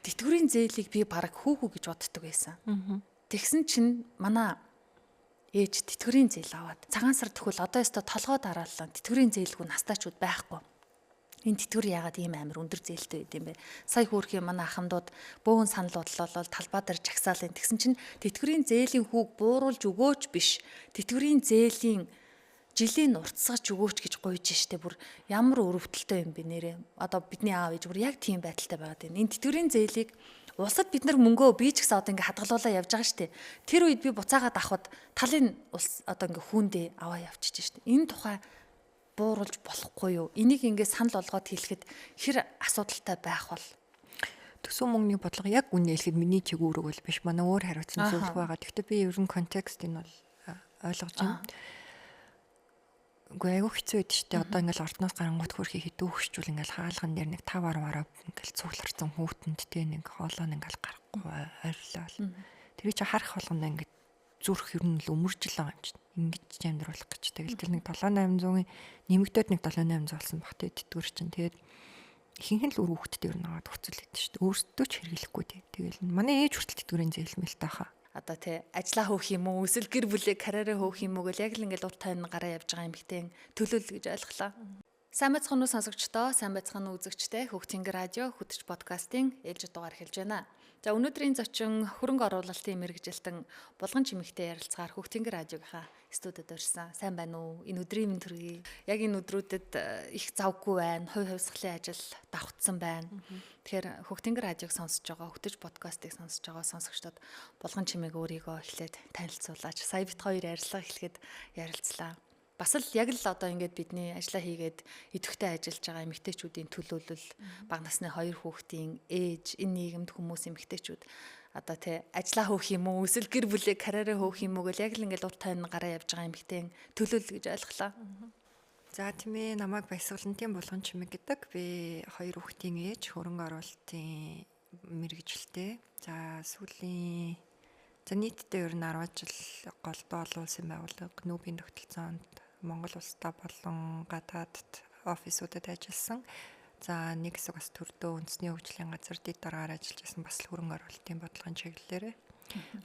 Тэтгэврийн зээлийг би бараг хүүхүү гэж боддог байсан. Тэгсэн чинь манай ээж тэтгэврийн зээл аваад цагаан сар төхөл одоо өстө толгой дараалал тэтгэврийн зээлгүй настайчуд байхгүй. Энэ тэтгэвэр яагаад ийм амар өндөр зээлтэй байд юм бэ? Сая хөөрхийн манай ахмадууд бөөн санал бодлол талбай дээр жагсаалын. Тэгсэн чинь тэтгэврийн зээлийн хүүг бууруулж өгөөч биш. Тэтгэврийн зээлийн жилийн уртсгаж өгөөч гэж гуйж штэ, бүр ямар өрөвдөлттэй юм бэ нэрээ. Одоо бидний аав ээж бүр яг тийм байдалтай байгаад байна. Энэ тэтгэврийн зээлийг улсад бид нар мөнгөө би ч гэсэн одоо ингээ хадгалуулаа явж байгаа штэ. Тэр үед би буцаагаад авахд талын улс одоо ингээ хүүндээ аваа явчихж штэ. Энэ тухай бууруулж болохгүй юу? Энийг ингээ санал болгоод хэлэхэд хэр асуудалтай байх бол? Төсөв мөнгөний бодлого яг үнэ хэлэхэд миний чиг үүрэг бол биш. Манай өөр хариуцсан зөвлөх байгаа. Гэхдээ би ер нь контекстыг нь бол ойлгож байна. Үгүй айгүй хэцүү байд штэ. Одоо ингээл ордноос гарангуут хөрхий хэдүү хөшчүүл ингээл хаалган дээр нэг 5 10 10 ингээл цугларсан хүүтэнд те нэг хоолоо ингээл гарахгүй ойрлоо. Тэр чи харах болгондоо ингээд зүрх ер нь л өмөржил байгаа юм чинь. Ингэж амьдруулах гэж. Тэгэл тэр нэг 7800-ын нэмэгдээд нэг 7800 болсон баг те тэтгэвэр чинь. Тэгээд ихэнх нь л үр хүүхдтэй ер нь аваад хөцөл гэдэг шүү дээ. Өөрсдөө ч хэрэглэхгүй те. Тэгэл манай ээж хүртэл тэтгэврийн зээлмэл таахаа. Одоо те ажлаа хөөх юм уу, эсвэл гэр бүлээ карьераа хөөх юм уу гэл яг л ингээл урт тойрон гараа явж байгаа эмэгтэй төлөөлөл гэж ойлголоо. Сайн байцгаана уу сонсогчдоо, сайн байцгаана уу үзэгчдээ. Хөх Тэнгэр радио хөтөч подкастын ээлжид дугаар эхэлж байна. За өнөөдрийн зочин хөрөнгө оруулалтын мэргэжилтэн Булган чимэгтэй ярилцгаар Хөх Тэнгэр радиогийнхаа студид орсон. Сайн байна уу? Энэ өдрийн мэнд төргий. Яг энэ өдрүүдэд их завгүй байна. Хувь хувьсгалын ажил давхцсан байна. Тэгэхээр Хөх Тэнгэр радиог сонсож байгаа, хөтөч подкастыг сонсож байгаа сонсогчдод Булган чимээг өөрийгөө эхлээд танилцуулаач. Сая бит хоёр ярилцлага эхлэхэд ярилцлаа. Бас л яг л одоо ингээд бидний ажиллаа хийгээд идэвхтэй ажиллаж байгаа эмэгтэйчүүдийн төлөөлөл, бага насны хоёр хүүхдийн ээж, энэ нийгэмд хүмүүс эмэгтэйчүүд одоо тэ ажиллаа хөөх юм уу, эсвэл гэр бүлээ карьераа хөөх юм уу гэл яг л ингээд урт тойрон гараа явж байгаа эмэгтэй төлөөлөл гэж ойлголоо. За тийм ээ, намайг Баясгалантын Булган чимэг гэдэг. Би хоёр хүүхдийн ээж, хөрөнгө оруулалтын мэргэжилтэй. За сүүлийн за нийтдээ ер нь 10 жил голдоо олон улсын байгууллага нүүбийн тогтолцоонд Монгол улсдаа болон гадаадд офисуудад ажилласан. За нэг хэсэг бас төрдөө үндэсний хөгжлийн газар дэд дараагаар ажиллаж байсан, бас л хөрөнгө оруулалтын бодлогын чиглэлээрээ.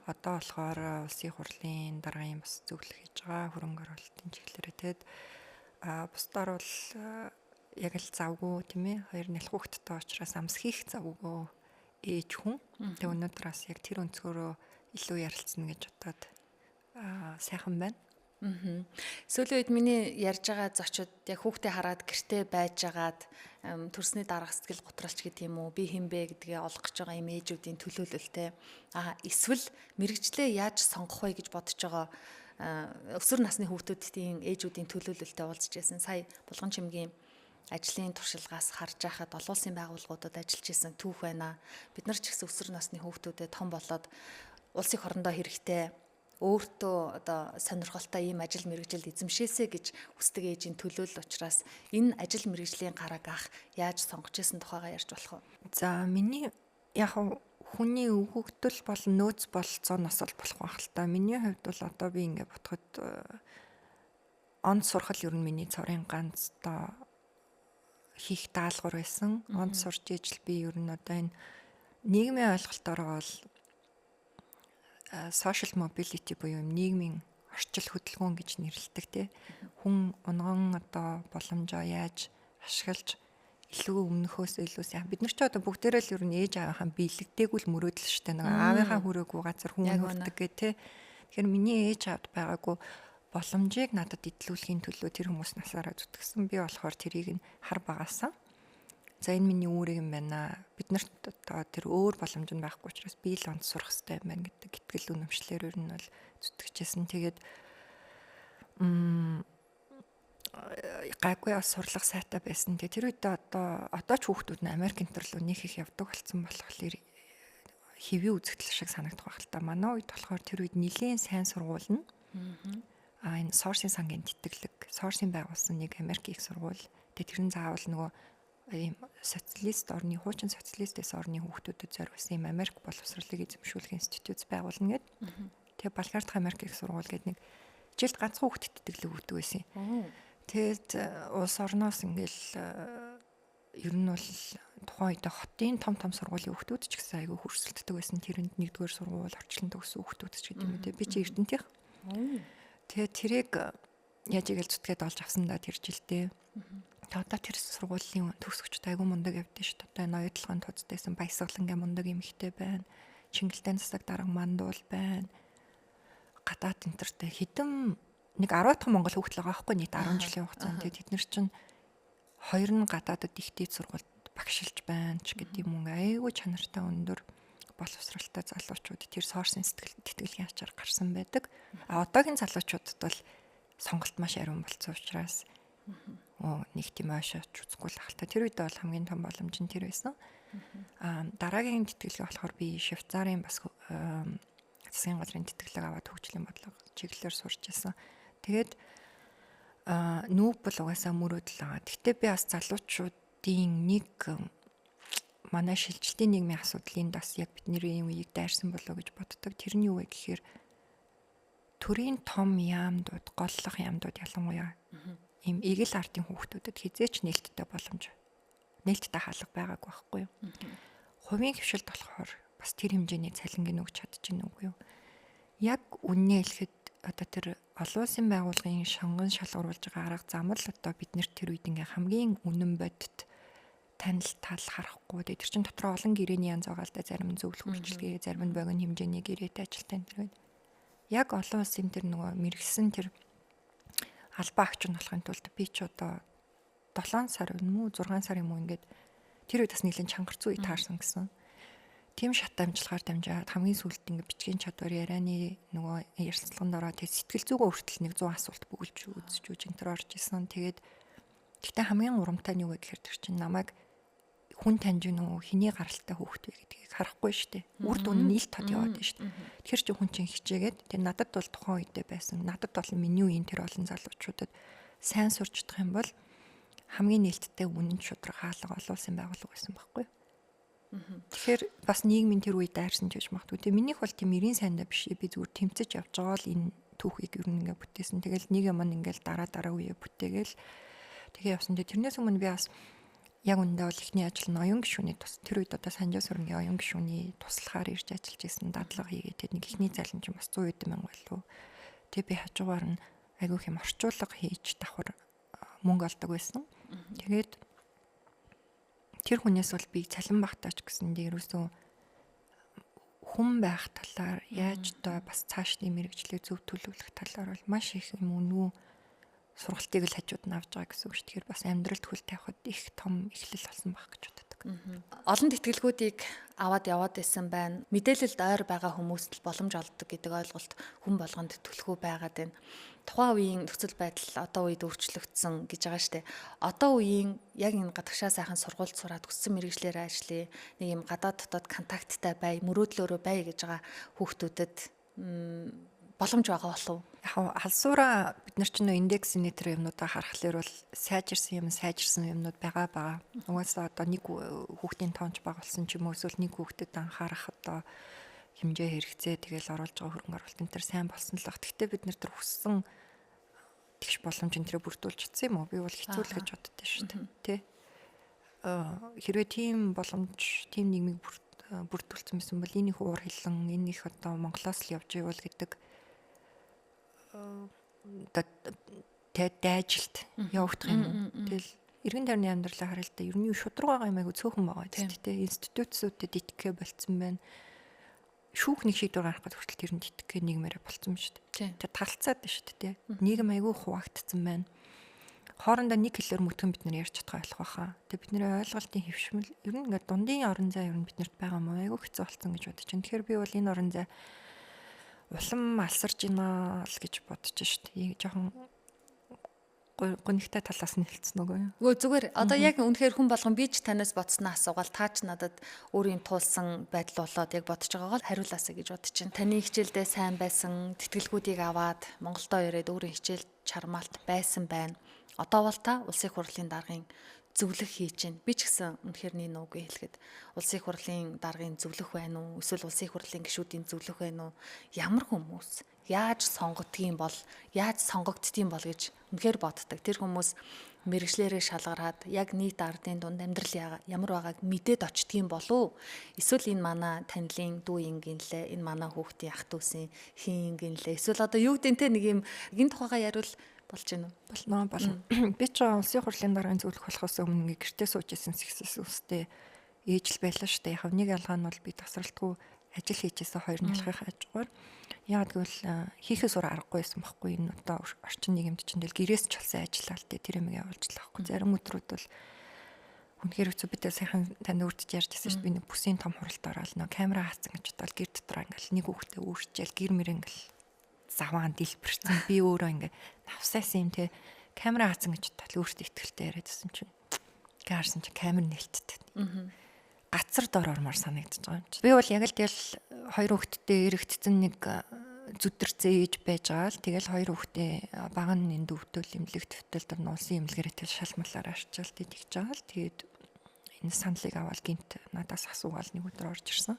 Одоо болохоор улсын хурлын даргын бас зөвлөх хийж байгаа хөрөнгө оруулалтын чиглэлээрээ. Тэгэд бусдаар бол яг л завгүй тийм ээ. Хоёр нялх хүүхэдтэй учраас амс хийх завгүй ээж хүн. Тэг өнөөдөр бас яг тэр өнцгөрөө илүү ярилцна гэж бодоод сайхан байна. Сүүлийн үед миний ярьж байгаа зочид яг хүүхдээ хараад гэртээ байжгаад төрсний дараах сэтгэл готролч гэдэг юм уу, би хэн бэ гэдгээ олох гэж байгаа юм ээжүүдийн төлөөлөлтэй. Эсвэл мэрэгчлээ яаж сонгох вэ гэж бодож байгаа өсвөр насны хүүхдүүдийн ээжүүдийн төлөөлөлтэй уулзч байсан. Сая Булган чимгийн ажлын туршлагаас харж байхад олон улсын байгууллагуудад ажиллаж исэн түүх байна. Бид нар ч гэсэн өсвөр насны хүүхдүүдэд том болоод улсын хорондоо хэрэгтэй өөртөө одоо сонирхолтой ийм ажил мэргэжил эзэмшээсэй гэж хүсдэг ээжийн төлөөлөл учраас энэ ажил мэргэжлийн гарааг ах яаж сонгож исэн тухайгаа ярьж болох уу? За миний яг хүний өгөгдөл болон нөөц бололцооноос л болох байх л та. Миний хувьд бол одоо би ингэ бодоход онд сурхал ер нь миний цорын ганц одоо хийх даалгавар байсан. Онд сурч ижил би ер нь одоо энэ нийгмийн ойлголтоор бол social mobility буюу нийгмийн орчил хөдөлгөөн гэж нэрлэдэг тий. Хүн унган одоо боломжоо яаж ашиглаж илүү өмнөхөөс илүү сайн. Бид нар ч одоо бүгдээрээ л ер нь ээж аавынхаа биелэгдээгүй л мөрөөдөл шүү дээ. Нөгөө аавынхаа хүрээгүй газар хүн хүрдэг гэ тий. Тэгэхээр миний ээж аавд байгаагүй боломжийг надад идлүүлэхийн төлөө тэр хүмүүс насаараа зүтгэсэн. Би болохоор тэрийг нь хар багаасан. За энэ миний үүрэг юм байна. Бид нарт одоо тэр өөр боломж нь байхгүй учраас би л онц сурах хэрэгтэй юм байна гэдэг итгэл үнэмшлэр ер нь бол зүтгэжсэн. Тэгээд гайгүй бас сурлага сайтай байсан. Тэгээд тэр үедээ одоо ч хүүхдүүд нь Америк энэ төр лөө нэг их явдаг болсон болохоор хэвийн үзэгдэл шиг санагдах байх л та. Манай үед болохоор тэр үед нэлээд сайн сургууль нь энэ Сорсын сангийн тэтгэлэг, Сорсын байгуулсан нэг Америк их сургууль. Тэгээд тэр нь заавал нөгөө ийм социалист орны хуучин социалист орны хүүхдүүдэд зориулсан ийм Америк боловсролыг эзэмшүүлэх институт байгуулна гэд. Тэгээ Балгар дахь Америк их сургууль гээд нэг жилд ганцхан хүүхдэд тэтгэлэг өгдөг байсан. Тэгээд улс орноос ингээл Ер нь бол тухайн үед хотын том том сургуулийн хүүхдүүд ч гэсэн айгүй хөрсөлддөг байсан. Тэрэнд нэгдүгээр сургууль орчлон төгссөн хүүхдүүд ч гэдэг юм үү те. Би чи Эрдэнтийнх. Тэгээ тэрийг яаж игээл зүтгээд олж авсан да тэр жилдээ. Тэгээ одоо тэр сургуулийн төгсөгчд айгүй мундаг явдсан шүү дээ. Одоо энэ оюутлогын тооцдойсон Баясгалангийн мундаг эмэгтэй байна. Чингэлтэй засаг дарга мандуул байна. Гадаад энтертэй хэдэн нэг 10 дахь Монгол хүүхд л байгаа байхгүй нийт 10 жилийн хугацаанд. Тэгээ тэд нар чинь хоёр нь гадаадад их дээд сургуульд багшилж байна ч гэдэг юм уу. Айгүй чанартай өндөр боловсралтай залуучууд тэр сорсын сэтгэл тэтгэлгийн ачаар гарсан байдаг. А одоогийн залуучуудад бол сонголт маш ариун болцсон учраас нэг тийм ойшооч үзэхгүй л ахalta. Тэр үед бол хамгийн том боломж нь тэр байсан. Дараагийн тэтгэлэг болохоор би Швейцарын бас засгийн газрын тэтгэлэг аваад хөгжлийн бодлого чиглэлээр сурч байсан. Тэгээд нүүб бол угаасаа мөрөөдөл байгаа. Гэхдээ би бас залуучуудын нэг манай шилжилтийн нийгмийн асуудлын бас яг бидний үеийг дайрсан болоо гэж боддог. Тэр нь юу вэ гэхээр төрийн том яамдууд, голлох яамдууд ялангуяа ийм эгэл ардын хүүхдүүдэд хизээч нээлттэй боломж, нээлттэй хаалга байгаагүй байхгүй юу? Хувийн хвшилд болохоор бас тэр хэмжээний цалингийн өгч чадчих нүггүй юу? Яг үннээ хэлэхэд одоо тэр олон улсын байгууллагын шонгон шалгаруулж байгаа арга зам л одоо бид нарт тэр үед ингээ хамгийн үнэн бодит танил тал харахгүй. Тэр чин дотроо олон гэрээний янз байгаа л да. Зарим нь зөвлөх үйлчилгээ, зарим нь богино хэмжээний гэрээтэй ажилтан энэ төр. Яг олон улсын тэр нөгөө мэрэгсэн тэр албаа агч нь болохын тулд би ч одоо 7 сар юм уу 6 сар юм уу ингээд тэр үед бас нэлээд чангарцуу үе таарсан гэсэн. Тийм шат амжилгаар дамжаад хамгийн сүүлд ингээд бичгийн чадвар ярианы нөгөө ярилцлаганд ороод тэг сэтгэл зүгөө хүртэл нэг 100 асуулт бөглөж үзэж үж энэ төр орж исэн. Тэгээд гэхдээ хамгийн урамтай нь юу вэ гэхээр тэр чинь намайг хүн таньж гин үү, хэний гаралтай хүүхэд вэ гэдгийг харахгүй шүү дээ. Үр дүн нийл тод яваад байна шүү дээ. Тэр чинь хүн чинь хичээгээд тэр надад бол тухайн үедээ байсан. Надад бол миний үеийн тэр олон залуучуудад сайн сурч чадах юм бол хамгийн нээлттэй үнэн шудраг хаалга олон улсын байгууллага байсан байхгүй юу? Тэгэхээр бас нийгмийн тэр үед дайрсан ч гэж магадгүй. Тэгээ минийх бол тийм 90 сайндаа биш. Би зүгээр тэмцэж явж байгаа л энэ түүхийг ер нь ингээ бүтээсэн. Тэгэл нэг юм ингээл дараа дараа үе бүтээгээл тэгээ явсан. Тэгээ тэрнээс өмнө би бас яг үүндээ бол эхний ажил нь оюун гишүүний тус. Тэр үед одоо Санжаа сүрэнгийн оюун гишүүний туслахаар ирж ажиллаж исэн дадлага хийгээд тэгээд нэг эхний цалин чинь бас 100 хэдэн мянга болов. Тэгээ би хажуугаар нь айгүйх юм орчуулга хийж давхар мөнгө олдог байсан. Тэгээд тэр хүнээс бол би цалин багтаач гэсэн дээр ерөөсөө хүн байх талаар яаж одоо бас цаашдын мэрэгжлээ зөв төлөвлөх талаар бол маш их юм үнүү сургалтыг л хажууд нь авч байгаа гэсэн үг шүү. Тэгэхээр бас амьдралд хөл тавихад их том эхлэл болсон байх гэж боддог. Олон тэтгэлгүүдийг аваад яваад байсан байна. Мэдээлэлд ойр байгаа хүмүүст л боломж олддог гэдэг ойлголт хүн болгонд төлхөө байгаад байна. Тухайн үеийн нөхцөл байдал одоо үед өөрчлөгдсөн гэж байгаа штэ. Одоо үеийн яг энэ гадагшаа сайхан сургуульд сураад өссөн мэрэгжлээр ажиллая. Нэг юм гадаад дотоод контакттай бай, мөрөөдлөөрөө бай гэж байгаа хүүхдүүдэд боломж байгаа болов уу? Яг халсуура бид нар ч нөө индексийн тэр юмнуудаа харахлаар бол сайжирсан юмнууд байгаа. Угаасаа одоо нэг хүүхдийн тоонч бага болсон ч юм уу эсвэл нэг хүүхдэд анхаарах одоо хэмжээ хэрэгцээ тэгэл оруулж байгаа хөрөнгө оруулалт энэ төр сайн болсон л баг. Гэхдээ бид нар тэр хүссэн тэгш боломж энэ тэрэ бүрдүүлж чадсан юм уу? Би бол хэцүү л гэж боддоо шүү дээ. Тэ? Хэрвээ тийм боломж, тийм нийгмийг бүрдүүлсэн байсан бол энэ их уур хилэн, энэ их одоо Монголоос л явж ивэл гэдэг одоо тэ дайжилт явагдах юм уу. Тэгэл эргэн тойрны амьдралаа харъя л да. Ер нь шудраг байгаа юм айгу цөөхөн байгаа тийм тэ. Институтсүүдэд итгэхэ болцсон байна. Шүүх нэг шийдвэр гаргах хүртэл тэрэнд итгэхэ нийгмээрээ болцсон шүү дээ. Тэр талцаад байна шүү дээ. Нийгэм айгу хуваагдсан байна. Хоорондоо нэг хэлээр мөтгөн бид нар ярьж чадах ойлгох байхаа. Тэгээ бидний ойлголтын хэвшмэл ер нь ингээд дундын орон зай ер нь биднэрт байгаа мó айгу хэцүү болсон гэж бодож байна. Тэгэхээр би бол энэ орон зай улам алсарж байна л гэж бодож шít. Жохон гонигтай талаас нь хэлсэн үгүй юу? Үгүй зүгээр одоо яг үнэхээр хүн болгон би ч танаас бодсноо асуугаал та ч надад өөрийн туулсан байдал болоод яг бодож байгаагаа хариулаасаа гэж бодож чинь. Таны хичээлдээ сайн байсан, тэтгэлгүүдийг аваад Монголдоо ирээд өөрийн хичээл чармаалт байсан байна. Одоо бол та улсын хурлын даргын зөвлөх хийж байна. Би ч гэсэн үнэхээр нэг нүггүй хэлэхэд улсын хурлын даргын зөвлөх байна уу? Эсвэл улсын хурлын гишүүдийн зөвлөх байна уу? Ямар хүмүүс яаж сонгогддгийм бол, яаж сонгогддгийм бол гэж үнэхээр боддог. Тэр хүмүүс Мэргэжлээрээ шалгараад яг нийт ардын дунд амьдрал ямар байгааг мэдээд очдгийм болов? Эсвэл энэ манай танилын дүү ингэнлээ, энэ манай хүүхдийн ах дүүсийн хин ингэнлээ. Эсвэл одоо юу гэдэг те нэг юм энэ тухайгаа яриул болж байна уу? Болно болно. Би ч улсын хурлын даргын зөвлөх болохоос өмнө ингээ гэртээ сууж исэн сэгсэс үстэй ээж л байлаа шүү дээ. Яг нэг ялгаа нь бол би тасралтгүй ажил хийжсэн хоёр нялхын хажуугаар. Яагаад гэвэл хийхээс өөр аргагүй байсан байхгүй. Энэ одоо орчин нийгэмд чинь тэгэл гэрээс ч болсон ажиллаа л дээ, тэр юм явуулж л байхгүй. Зарим өдрүүд бол үнэхээр хэцүү. Би тэ сайхан танд өөртөж ярьж байсан шүү дээ. Би нэг бүсийн том хуралд ороод нөө камера хаацсан гэж бодоод гэр дотор ингээл нэг хүүхдээ үүрчээл гэр мэр ингээл заваан дэлбэрсэн. Би өөрөө ингээ навсаасан юм те камера хаацсан гэж бодоод өөртөө итгэлтэй яриад байсан чинь ингээ харсан чинь камер нээлттэй. Гацар дор ормоор санагдаж байгаа юм чи. Би бол яг л тэгэл хоёр хүүхэдтэй эрэгдсэн нэг зүдэрцээ ээж байж байгаа л тэгэл хоёр хүүхдээ бага нь энд өвдөл эмнэлэг твтэл дор улсын эмнэлгээрээ тэл шалмалаар арчаал тэгж байгаа л тэгээд энэ саналыг аваад гинт надаас асуугаал нэг өдөр орж ирсэн.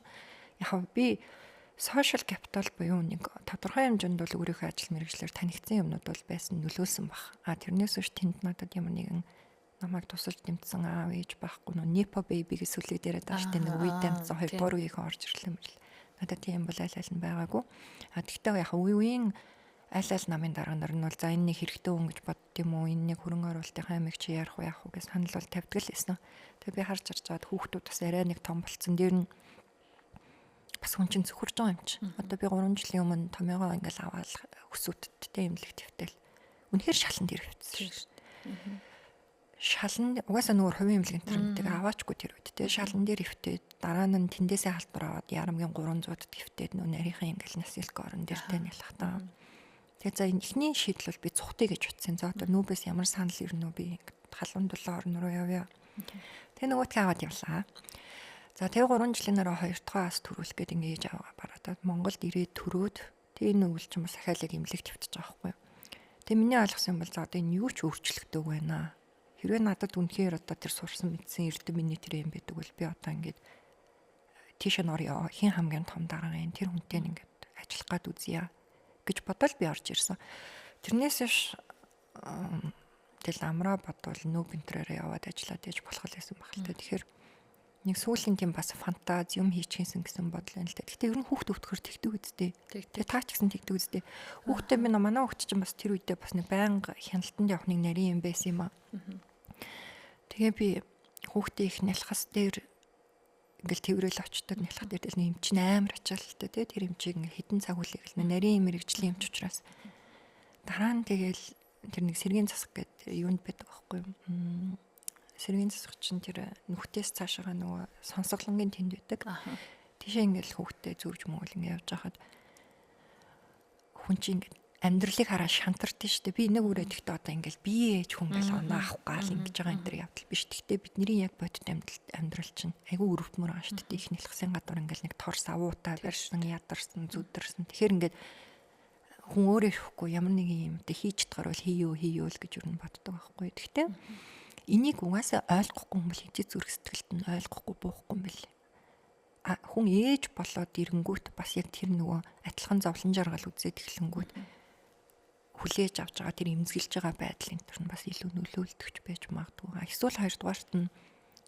Яг би social capital буюу нэг тодорхой хэмжээнд бол өөрийнхөө ажил мэргэжлээр танигдсан юмнууд бол байсан нөлөөлсөн баг. А тэрнээс биш тэнд надад ямар нэгэн намайг тусалж дэмжсэн аав ээж байхгүй нөө Nepo baby-г сүлээд яриад байгаа шүү дээ. Нэг үе дамжсан 2 дугаар үеийнхэн орж ирлээ юм л. Надад тийм бол аль аль нь байгаагүй. А тэгтээ яг үе үеийн аль аль намын дарга нар нь бол за энэ нэг хэрэгтэй хүн гэж бодд юм уу? Энэ нэг хөрөнгө оруулалтын аймаг чи ярих уу яах уу гэж санал бол тавьдаг л байсан. Тэгээ би харж харж байгаад хүүхдүүд бас арай нэг том болцсон. Дээр нь бас хүн чинь цөхөрж байгаа юм чи. Одоо би 3 жилийн өмнө томьёогоо ингээл аваад өсүүдтэй эмнэлэг твтэл. Үнэхээр шалан дээр хэвчсэн шүү дээ. Шалан угаасаа нөгөө хувийн эмнэлэг энэ төр аваачгүй тэр үед те шалан дээр өвтөөд дараа нь тэндээсээ халдвар аваад ярамгийн 300-д өвтөөд нөгөө нарийнхан ингээл насилк орон дээр те нялхтаа. Тэгээ за энэ эхний шийдэл бол би цухтыг гэж утсан. За одоо нүүбээс ямар санал ирнэ үү би халуун дулаан орн руу явъя. Тэгээ нөгөөтгөө аваад явлаа. За тэгээ 3 жилийн дараа 2 дахь ас төрүүлэх гээд ингэ ээж аваа бараад Монголд ирээд төрөөд тэгээ энэ өвөл чинь бас ахиалаг эмнэлэгт хэвтэж байгаа байхгүй юу. Тэгээ миний ойлгосон юм бол за одоо энэ юу ч өөрчлөгдөөг байна. Хэрвээ надад үнэхээр одоо тэр сурсан мэдсэн эрдэм миний тэр юм байдаг бол би одоо ингээд тийш нь орё. Хин хамгийн том дарга юм тэр хүнтэй ингээд ажиллах гад үзье гэж бодоод би орж ирсэн. Тэрнээс биш тэгэл амраа бодвол нүүб энтрээрээ яваад ажиллаад ээж болох л байсан баг л та. Тэгэхээр нэг сүүлийн тийм бас фантаз юм хийчихсэн гэсэн бодол байна л та. Гэхдээ ер нь хүүхд өвтгөр тэгдэг үсттэй. Тэгээ та ч гэсэн тэгдэг үсттэй. Хүүхдээ минь манай хүүхд чинь бас тэр үедээ бас нэг байнга хяналтанд явах нэг нарийн юм байсан юм аа. Тэгээ би хүүхдээ их нялхас дээр ингээл тэрвэл очдог нялх дээр тэл нэг эмч амар ачаалалтай тий тэр эмчийг ингээл хідэн цаг үлээгэл нарийн мэрэгжлийн эмч учраас дараа нь тэгэл тэр нэг сэргийн засаг гэдэг юунд байдаг байхгүй юу? Сэргийн засаг чинь тэр нүхтээс цаашаага нөгөө сонсголонгийн тэнд байдаг. Тийшээ ингээл хүүхдээ зүүж мөөл ингээ явж байхад хүн чинь ингээд амьдралыг хараа шантарт нь шүү дээ. Би нэг үрээ тэгтээ одоо ингээл би ээж хүн гэл оноо авах гал ингэж байгаа энэ төр явдал биш. Тэгтээ бидний яг бодит амьдрал чинь айгүй өрөвдмөр байгаа шүү дээ. Их нэлхсэн гадуур ингээл нэг тор савуутай барьсан, ядарсан, зүдэрсэн. Тэгэхээр ингээд хүн өөрөө ирэхгүй ямар нэгэн юм тэ хийж чадгаар бол хийё л гэж юу н боддог байхгүй. Тэгтээ энийг угаасаа ойлгохгүй юм бол хизээ зүрх сэтгэлд нь ойлгохгүй буухгүй юм бэл. А хүн ээж болоод ирэнгүүт бас яг тэр нөгөө адилхан зовлон жаргал үзээд эхлэнгүүт хүлээж авч байгаа тэр эмзэглэж байгаа байдал энэ төр нь бас илүү нөлөөлдөгч байж магадгүй. Эсвэл хоёрдугаарт нь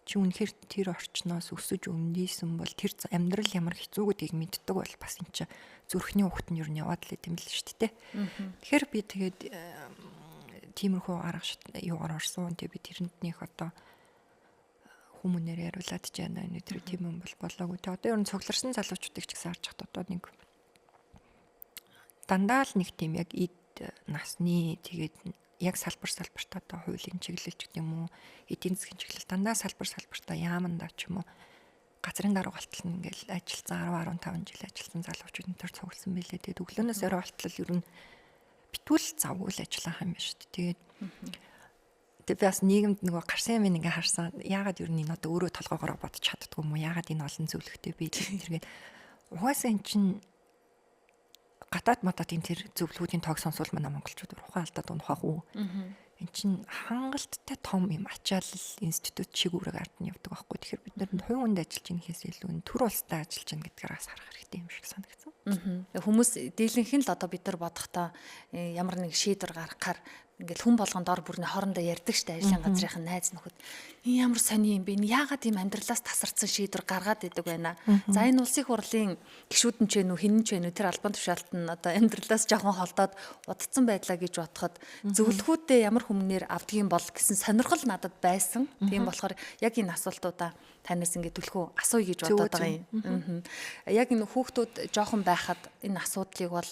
чи үнэхээр тэр орчноос өсөж өмнөдийсэн бол тэр амьдрал ямар хэцүү гэдгийг мэддэг бол бас эн чи зүрхний ухт нь юу н яваад л идэм л шүү дээ. Тэгэхээр би тэгээд тиймэрхүү арга юугаар орсон. Тэгээ би тэрэнд нөх одоо хүмүүнээр яриулаад ч яана энэ тэр тийм юм бол болоогүй. Тэгээ одоо ер нь цугларсан залуучуудыг ч гэсэн харж хат одоо нэг дандаа л нэг тийм яг эд насны тэгээд яг салбар салбартаа одоо хуулийн чиглэл ч гэдэг юм уу эдийн засгийн чиглэл дандаа салбар салбартаа яамандаа ч юм уу газрын дарга болтол нь ингээл ажилласан 10 15 жил ажилласан залуучууд энэ төр цугласан байлээ. Тэгээд өглөөнөөс орой болтол ер нь битүүл завгүй л ажиллах юм байна шүү дээ. Тэгээд би бас нийгэмд нөгөө гарсан юм ингээ харсан. Яагаад ер нь энэ одоо өөрөө толгоогоороо бодож чаддгүй юм уу? Яагаад энэ олон зөвлөгтэй би тэргээд угаасаа эн чинь гадаад мадад энэ тэр зөвлөгүүдийн тоог сонсвол манай монголчууд ухаан алдаад унах ах уу. Эн чинь хангалттай том юм ачаалал институт чиг үүрэг ард нь явдаг байхгүй. Тэгэхээр бид нар хувь хүнд ажиллаж байхээс илүү энэ төр улстай ажиллаж байна гэдгээр бас харах хэрэгтэй юм шиг санагдсан. Хүмүүс дийлэнх нь л одоо бид нар бодохдоо ямар нэг шийдвэр гаргахаар Ингээл хүн болгон дор бүрний хоорондоо ярьдаг штэ, ажлын газрынхын найз нөхөд. Энэ ямар сони юм бэ? Энэ яагаад ийм амьдралаас тасарсан шийдвэр гаргаад идэг байна? За, энэ улсын хурлын гишүүд нь ч вэ нү, хин нь ч вэ нү, тэр албан тушаалт нь одоо амьдралаас жоохон холдоод удцсан байдлаа гэж бодоход зөвлөхүүдээ ямар хүмүүнээр авдгийн бол гэсэн сонирхол надад байсан. Тийм болохоор яг энэ асуултуудаа танаас ингээд түлхүү асууя гэж бодоод байгаа юм. Яг энэ хүүхдүүд жоохон байхад энэ асуудлыг бол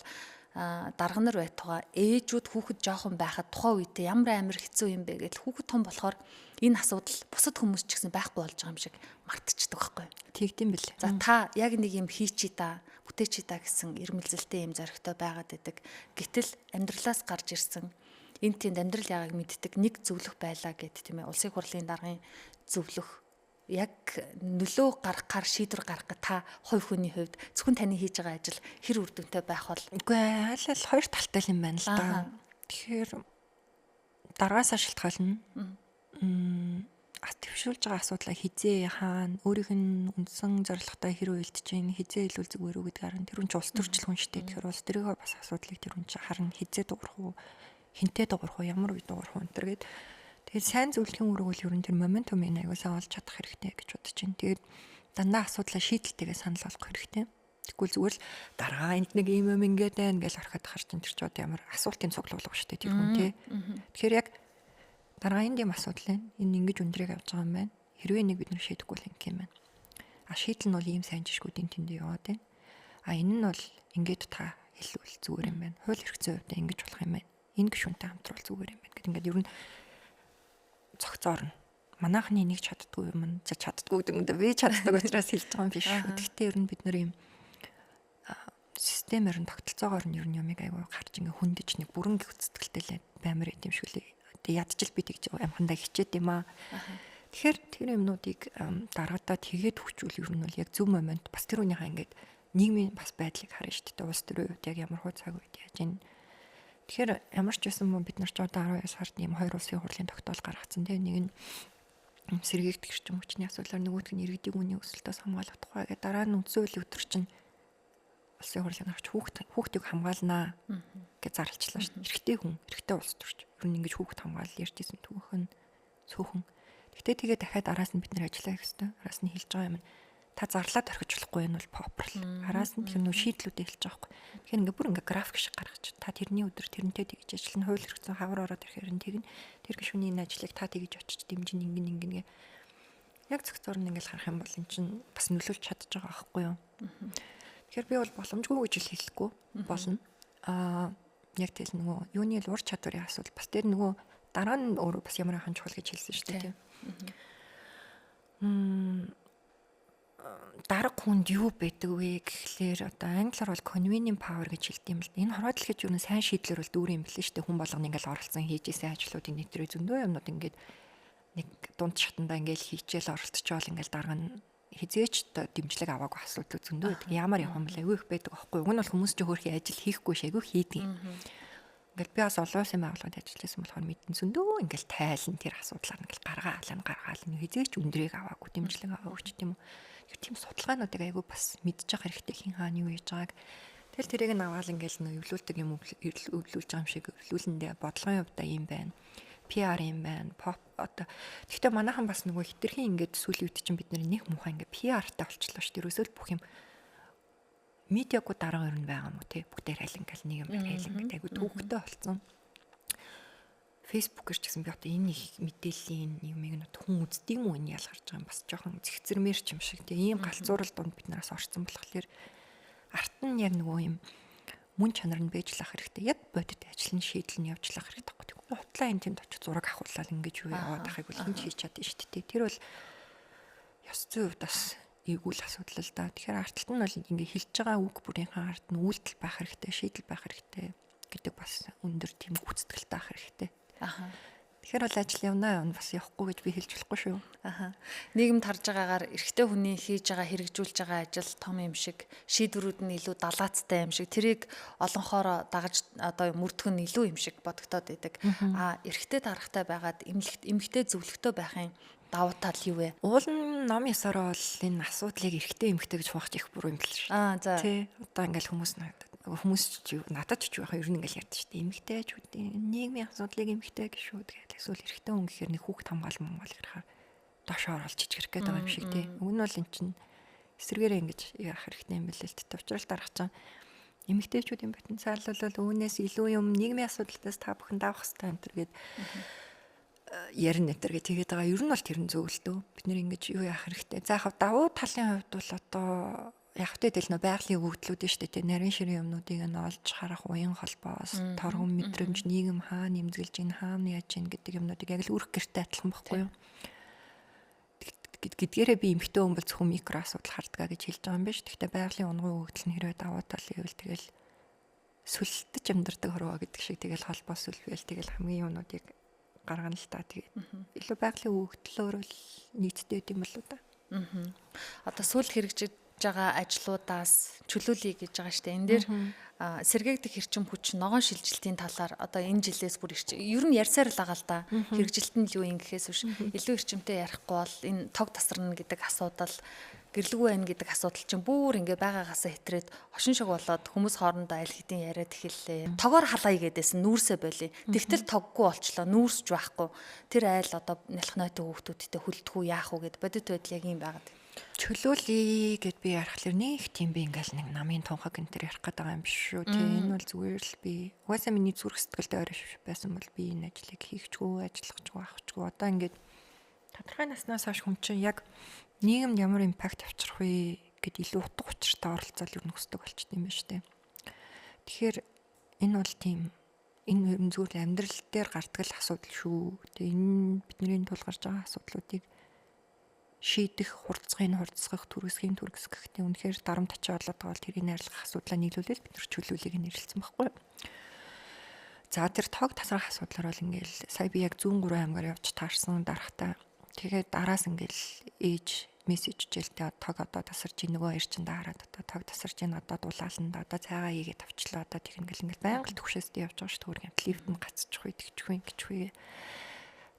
дарга нар байтугай ээжүүд хүүхэд жоохон байхад тухайн үедээ ямар амар хэцүү юм бэ гэдэл, хүүхэд том болохоор энэ асуудал бусад хүмүүс ч гэсэн байхгүй болж байгаа юм шиг мартчихдаг байхгүй. Тэгдэм бэл. За, та яг нэг юм хийчий та, бүтээчий та гэсэн ирмэлзэлтэй юм зоригтой байгаад байдаг. Гэтэл амьдралаас гарч ирсэн, энэ тэнд амьдрал ягааг мэддэг нэг зөвлөх байлаа гэд, тийм ээ, улсын хурлын даргын зөвлөх яг нөлөө гаргахаар, шийдвэр гаргах та хувь хүний хувьд зөвхөн таны хийж байгаа ажил хэр үр дүнтэй байх бол? Үгүй, аль аль хоёр талтай юм байна л да. Тэгэхээр даргаасаа шалтгаална. Твшүүлж байгаа асуудлаа хизээ, хаана, өөрийнх нь үндсэн зорилготой хэр уялдж чинь, хизээ илүү зүгээр үү гэдгээр нь тэр хүн ч улс төрчл хүн шүү дээ. Тэгэхээр улс төрийнхөө бас асуудлыг тэр хүн чинь харна, хизээ дуурах уу, хинтээ дуурах уу, ямар үе дуурах уу энэ төр гээд. Тэгээд сайн зөвлөхийн үүрэг бол ер нь тэр моментумыг аягүй сайн олж чадах хэрэгтэй гэж бодож байна. Тэгээд дандаа асуудлаа шийдэлтэйгээ санал болгох хэрэгтэй. Тэгвэл зүгээр л даргаа энд нэг ийм юм ингээд байна гэж орхиод харж чинь тэр ч одоо ямар асуултын цуглуулга шүү дээ тэр хүн тий. Тэгэхээр яг даргаа энд юм асуудал байна. Энэ ингэж өндрийг авч байгаа юм байна. Хэрвээ нэг бид нар шийдэхгүй бол ингэх юм байна. А шийдэл нь бол ийм сайн жишгүүдийн тэнд яваад байна. А энэ нь бол ингээд та хэлвэл зүгээр юм байна. Хууль эрх зүйн хувьд ингэж болох юм байна. Энэ гишүүнтэй хамтруул зүгээр юм байна гэдэг ингээд ер нь цогцоорно. Манайхны энийг чаддгүй юм нь чаддгүй гэдэг юм да, би чаддаг учраас хэлж байгаа юм биш шүү. Гэхдээ ер нь бид нар юм системээр нь, тогтолцоогоор нь ер нь юмыг айгүй гарч ингээ хөндөж нэг бүрэн гүйцэтгэлтэй баймар юм шиг лээ. Тэгээ ядчил би тэгж амхандаа хичээд юм аа. Тэгэхээр тэр юмнуудыг дараадаа тэгээд хүчүүл ер нь бол яг зөв момент бас тэр хүнийхээ ингээд нийгмийн бас байдлыг харна шүү дээ. Улс төрийн хувьд яг ямар хуу цаг үед яаж энэ. Тэгэхээр ямар ч байсан мөн бид нар ч одоо 12 сард ийм хоёр улсын хурлын тогтоол гаргацсан тийм, нэг нь сэргээгдэх эрчим хүчний асуудлаар, нөгөөх нь иргэдийн үнийн өсөлтөөс хамгаалах тухай гэдэг. Дараа нь үндсэн хуулийн өдөр чинь улсын хурлын гарч хүүхдийг хамгаалнаа гэж зарлчлаа шүү дээ. Эрэгтэй хүн, эрэгтэй улс төрч ер нь ингэж хүүхд хамгаалал ярьжсэн түүхэн цөөхөн. Гэтэ тэгээ дахиад араас нь бид нэр ажиллаа хийх ёстой. Араас нь хэлж байгаа юм нь та зарлаад орхиж болохгүй, энэ бол попрал. Араас нь тэр нөө шийдлүүдээ хэлж байгаа байхгүй. Тэгэхээр ингээ бүр ингээ график шиг гаргаж, та тэрний өдөр тэрнтэй тэгж ажиллана, хууль эрх зүйн хавар ороод ирэхээр нь тэгнэ. Тэр гишүүний энэ ажлыг та тэгж очиж дэмжин, ингэн ингэнэ. Яг зохицоор нь ингээл харах юм бол эн чинь бас нөлөөлж чадж байгаа байхгүй юу? Тэгэхээр би бол боломжгүй гэж хэлэхгүй болно. Аа, яг тэл нөгөө юуны л ур чадварын асуудал бас тэр нөгөө дараа нь өөрөө бас ямар хан чухал гэж хэлсэн шүү дээ, тийм. Дарга хүнд юу байдаг вэ гэхлээр одоо англиар бол convening power гэж хэлдэг юм л. Энэ хорвоо дэлхийд юу н сайн шийдлэр бол дүүр юм билээ шүү дээ. Хүн болгоно ингээл оролцсон хийж исэн ажлуудын нэтрээ зөндөө юмнууд ингээд нэг дунд шатандаа ингээл хийчихэл оролцчоол ингээл дарга нь хизээч дэмжлэг аваагүй асуудал зөндөө байдаг. Ямар явах юм бэл айгүй их байдаг аахгүй. Уг нь бол хүмүүс ч хөөрхий ажил хийхгүй ш, айгүй хийдэг. Ингээл би бас олон улсын байгууллагад ажиллаж байсан болохоор мэдэн, зөндөө ингээл тайлан тэр асуудлаар ингээл гаргаалан гаргаалan хизээч өндрийг аваагүй, дэмжлэг аваагүй ч тийм үү. Тэгэхээр тийм судалгаануудыг айгүй бас мэдж байгаа хэрэгтэй, хин хаана юу хийж байгааг. Тэгэл тэрийг нь аваал ингээл нөө эвлүүлдэг юм өвлүүлж байгаа юм шиг өвлүүлэндээ бодлогын хувьд ийм байна. PR юм байна. Pop одоо гэхдээ манайхан бас нөгөө хитрхийн ингээд сүүлийн үед чинь бид нэг муухай ингээд PR-тай болчлоо шүү дээ. Ерөөсөө л бүх юм медиагүй дарга ер нь байгаа юм уу те, бүгдээр айл ингээл нэг юм айл ингээд айгу төвөгтэй болцсон. Facebook-эр ч гэсэн би одоо энэ их мэдээллийн юмыг нь хүн үздэг юм уу, энэ ялгарч байгаа юм бас жоохон зэгцэрмээр ч юм шиг те, ийм галзуурал дунд бид нараас орцсон болохоор арт нь яг нөгөө юм мөн чанар нь байж лах хэрэгтэй. Яг бодит ажил нь, шийдэл нь явж лах хэрэгтэй байхгүй. Тэгвэл хутлаа энэ тэнд очиж зураг авахулаад ингэж юу яваад байхыг бол хэн ч хийж чадна шүү дээ. Тэр бол ёс зүйн хувьд бас эвгүй л асуудал л да. Тэгэхээр арт талд нь бол ингээ хэлж байгаа үг бүрийнхээ ард нь үйлдэл байх хэрэгтэй, шийдэл байх хэрэгтэй гэдэг бас өндөр тийм гүйцэтгэлтэй байх хэрэгтэй. Тэгэхээр бол ажил явна явна, бас явахгүй гэж би хэлж болохгүй шүү. Нийгэмд харж байгаагаар эрэгтэй хүний хийж байгаа, хэрэгжүүлж байгаа ажил том юм шиг, шийдвэрүүд нь илүү далаацтай юм шиг, тэрийг олонхоороо дагаж одоо мөрдөх нь илүү юм шиг бодогдоод байдаг. А эрэгтэй даргатай байгаад эмэгтэй зөвлөгтөө байхын давуу тал юу вэ? Уул нь ном ёсороо бол энэ асуудлыг эрэгтэй эмэгтэй гэж хуваах их буруу юм бэл шүү. Аа, за. Тий. Одоо ингээл хүмүүс Хүмүүс ч надад ч юу яхаа ер нь ингээл ярьдаг шүү дээ. Эмэгтэйчүүдийн нийгмийн асуудлыг эмэгтэй гişүүд гэдэг. Эсвэл эрэгтэй хүн гэхээр нэг хүүхд хамгаал монгол гэхээр доош оруулж жижигрэх гээд байгаа юм шиг тий. Уг нь бол эн чинь эсрэгээрээ ингэж яах хэрэгтэй юм бэлээ л дээ. Учрал дарах чинь эмэгтэйчүүдийн потенциал бол үүнээс илүү юм нийгмийн асуудлаас та бүхэн давах хэрэгтэй энэ төр гээд ярина энэ төр гэж тэгээд байгаа. Ер нь бол тэр нь зөв л дөө. Бид нэр ингэж юу яах хэрэгтэй. За яг давуу талын хувьд бол одоо яг тэ тэл нөө байгалийн өгөгдлүүд нь шүү дээ. Тэ нарийн ширийн юмнуудыг нь олж харах уян холбоос, торгон мэдрэмж, нийгэм хаана нэмзгэлж ийн, хаана яаж ийн гэдэг юмнуудыг яг л үрх гэртэй адилхан байхгүй юу? Гэдгээрээ би эмэгтэй хүн бол зөвхөн микро асуудал хардгаа гэж хэлж байгаа юм биш. Гэхдээ байгалийн унгын өгөгдөл нь хэрвээ давуу тал гэвэл тэгэл сүлтэж амьдардаг хорвоо гэдэг шиг тэгэл холбоос сүлбэл тэгэл хамгийн юмнуудыг гаргана л та. Тэгээд илүү байгалийн өгөгдлөөр л нийцтэй байд юм болоо да. Одоо сүүл хэрэгжиж байгаа ажлуудаас чөлөөлье гэж байгаа штэ. Энэ дээр сэргээгдэх эрчим хүч ногоон шилжилтийн талаар одоо энэ жилээс бүр ер нь ярьсаар л байгаа л да. Хэрэгжилт нь л юу юм гэхээс биш илүү эрчимтэй ярихгүй бол энэ тог тасарна гэдэг асуудал, гэрлгүй байна гэдэг асуудал чинь бүр ингээ байгаагаасаа хэтрээд хошин шог болоод хүмүүс хоорондоо аль хэдийн яриад эхэллээ. Тогоор халаая гэдээсэн нүүрсээ болий. Тэгтэл тоггүй болчлоо, нүүрсч байхгүй. Тэр айл одоо нялх нойтон хүүхдүүдтэй хүлдэхүү яах вэ гэд бодит байдал яг юм байгаад. Чөлөөлье гэд би ярихлаар нэг тийм би ингээл нэг намын тунхаг энэ төр ярих гээд байгаа юм биш шүү. Тэ энэ бол зүгээр л би угаасаа миний зүрх сэтгэлд ойр байсан бол би энэ ажлыг хийхчгүй, ажиллахчгүй, авахчгүй. Одоо ингээд тодорхой наснаас хойш хүн чинь яг нийгэмд ямар импакт авчрах вэ гэд илүү утга учиртай оролцоол ер нь хүсдэг болчтой юм байна шүү дээ. Тэгэхээр энэ бол тийм энэ ер нь зүгээр амьдрал дээр гардаг л асуудал шүү. Тэгээ энэ бидний тул гарч байгаа асуудлуудыг шийдэх, хурцгыг хурцгах, түргэсгийг түргэсгэх тийм үнэхээр дарамт ачаа болоод байгаа бол тэрийг найрлах асуудлаа нийлүүлэл бид нар чөлөөлийг нэрлэлсэн байхгүй юу. За тэр тог тасрах асуудлаар бол ингээл сая би яг зүүн 3 аймгаар явж таарсан дарахтаа. Тэгээд араас ингээл ээж мессеж хичээлтэй тог одоо тасарч ийн нөгөө хоёр чинь дараад одоо тог тасарч ийн одоо дулаална да одоо цайгаа хийгээд авчлаа одоо тэг ингээл ингээл байнга л төгшөөстэй явж байгаа шүү дээ. Гэмт лифт нь гацчих үе тэгчих үе ингэчих үе.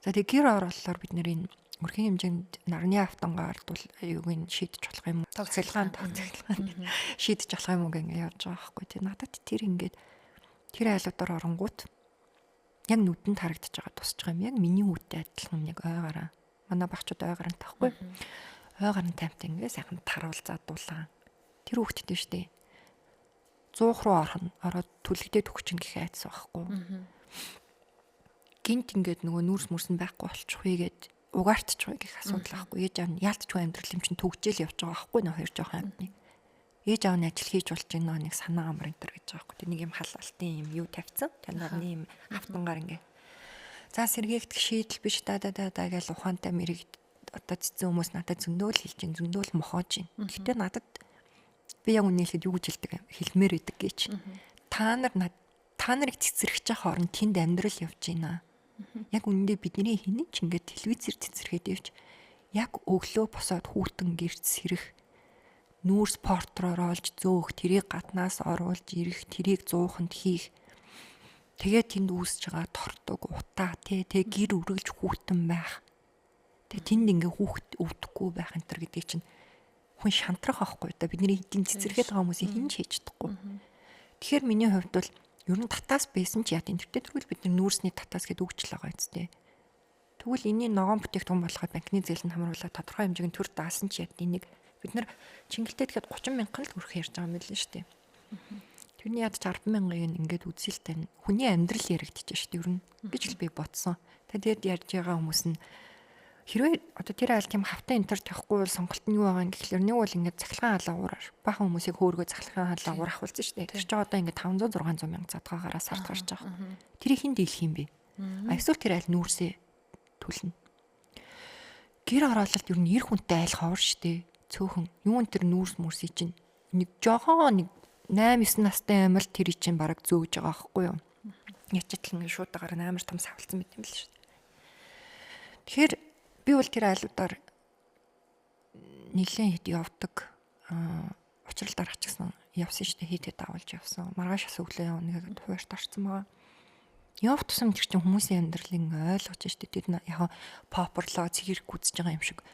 За тэг гэр оруулахаар бид нэр энэ өрхийн хэмжээнд нарны автангаар бол юуг нь шийдэж болох юм уу? Тог цахилгаан шийдэж болох юм уу гэх ингэ явж байгаа байхгүй тий. Надад тэр ингээд тэр айлуудаар оронгууд яг нүдэнд харагдаж байгаа тусч байгаа юм. Яг миний хүүтэй адилхан яг ойгаараа. Манай багчууд ойгаараа таахгүй. Ойгоор нь таймтай ингээ сайхан таруул задуулаа. Тэр хүүхдтэй штэ. 100 руу орох нь ороод түлэгдээд өгчин гэх айдас байхгүй. Гинт ингээд нөгөө нүүрс мөрс нь байхгүй болчих вэ гэд угаартчих вэ гэх асуудал байхгүй. Ээж аав нь яалтчгүй амьдрал юм чинь төгжээл явж байгаа байхгүй нөө хоёр жоохон амтны. Ээж аав нь ажил хийж болж байна нэг санаа амар энэ төр гэж байгаа байхгүй. Тэр нэг юм халаалтын юм юу тавьсан. Тэр нарны юм автангаар ингээ. За сэргээгдэх шийдэл биш да да да да гэж ухаантай мэрэг одоо цэцэн хүмүүс надад зөндөөл хэлж чинь зөндөөл мохоож чинь. Гэхдээ надад би яг үнэ хэлэхэд юу гэж хэлдэг юм хэлмээр байдаг гэж. Та нар та нарыг цэцэрхэж байгаа хооронд тэнд амьдрал явж байна. Яг үнэндээ бидний хинэн ч ингээд телевизээр цэцэрхэд явж яг өглөө босоод хүүтэн гэрч сэрэх нүүрс портроор олж зөөх тэрийг гаднаас оруулж ирэх тэрийг зууханд хийх тэгээд тэнд үүсэж байгаа тортог утаа тэ гэр үргэлж хүүтэн байх. Тэгээ тэнд ингээ хүүхд өвдөхгүй байх энэ төр гэдгийг чинь хүн шантрах аахгүй да бидний эдийн цэцэрхэд байгаа хүмүүсийг хин ч хийж чадахгүй. Тэгэхээр миний хувьд бол ер нь татаас байсан ч яа тийм тэртээ тэгвэл бид нар нүүрсний татаас гэдээ үгчлээ байгаа үстэй. Тэгвэл энэний ногоон бүтээгдэхүүн болоход банкны зээл нь хамруулаад тодорхой хэмжээний төр даасан ч яа энийг бид нар чингэлтэй тэгэхэд 30 мянган л хүрэх ярьж байгаа юм билээ шүү дээ. Тэрний яд 60 мянгыг ингээд үзэл тань хүний амьдрал яригдчихэж шүү дээ ер нь гэж л би бодсон. Тэгээд ярьж байгаа хүмүүс нь хэрвээ одоо тэр айл тийм хавтан энтер тавихгүй бол сонголт нь юу байгаа юм гэхлээр нэг бол ингээд цахилгаан халаагуур бахан хүмүүсийг хөөргөө цахилгаан халаагуур ахуулсан шүү дээ. Тэр чинь одоо ингээд 500 600 мянга задгаагаараа сард гарч байгаа. Тэрийг хэн дийлэх юм бэ? А эсвэл тэр айл нүүрсээ түлнэ. Гэр ороололт ер нь эр хүнтэй айл ховор шүү дээ. Цөөхөн юун тэр нүүрс мүрсий чинь нэг жохон нэг 8 9 настай юм л тэр чинь бараг зөөж байгаа байхгүй юу? Ячтал ингээд шуудагаар амар том савлцсан байт юм л шүү дээ. Тэгэхээр би бол тэр айлуудаар нэлээд хэд явдаг. Учрал дарах ч гэсэн явсан шүү дээ. Хэд хэд дагуулж явсан. Маргааш ас өглөө явна гэдэг хуваарт орсон байгаа. Явах тусам тэр чинь хүмүүсийн амьдралыг ойлгож шүү дээ. Тэр яг поперлоо цэгэрх гүйцэж байгаа юм шиг.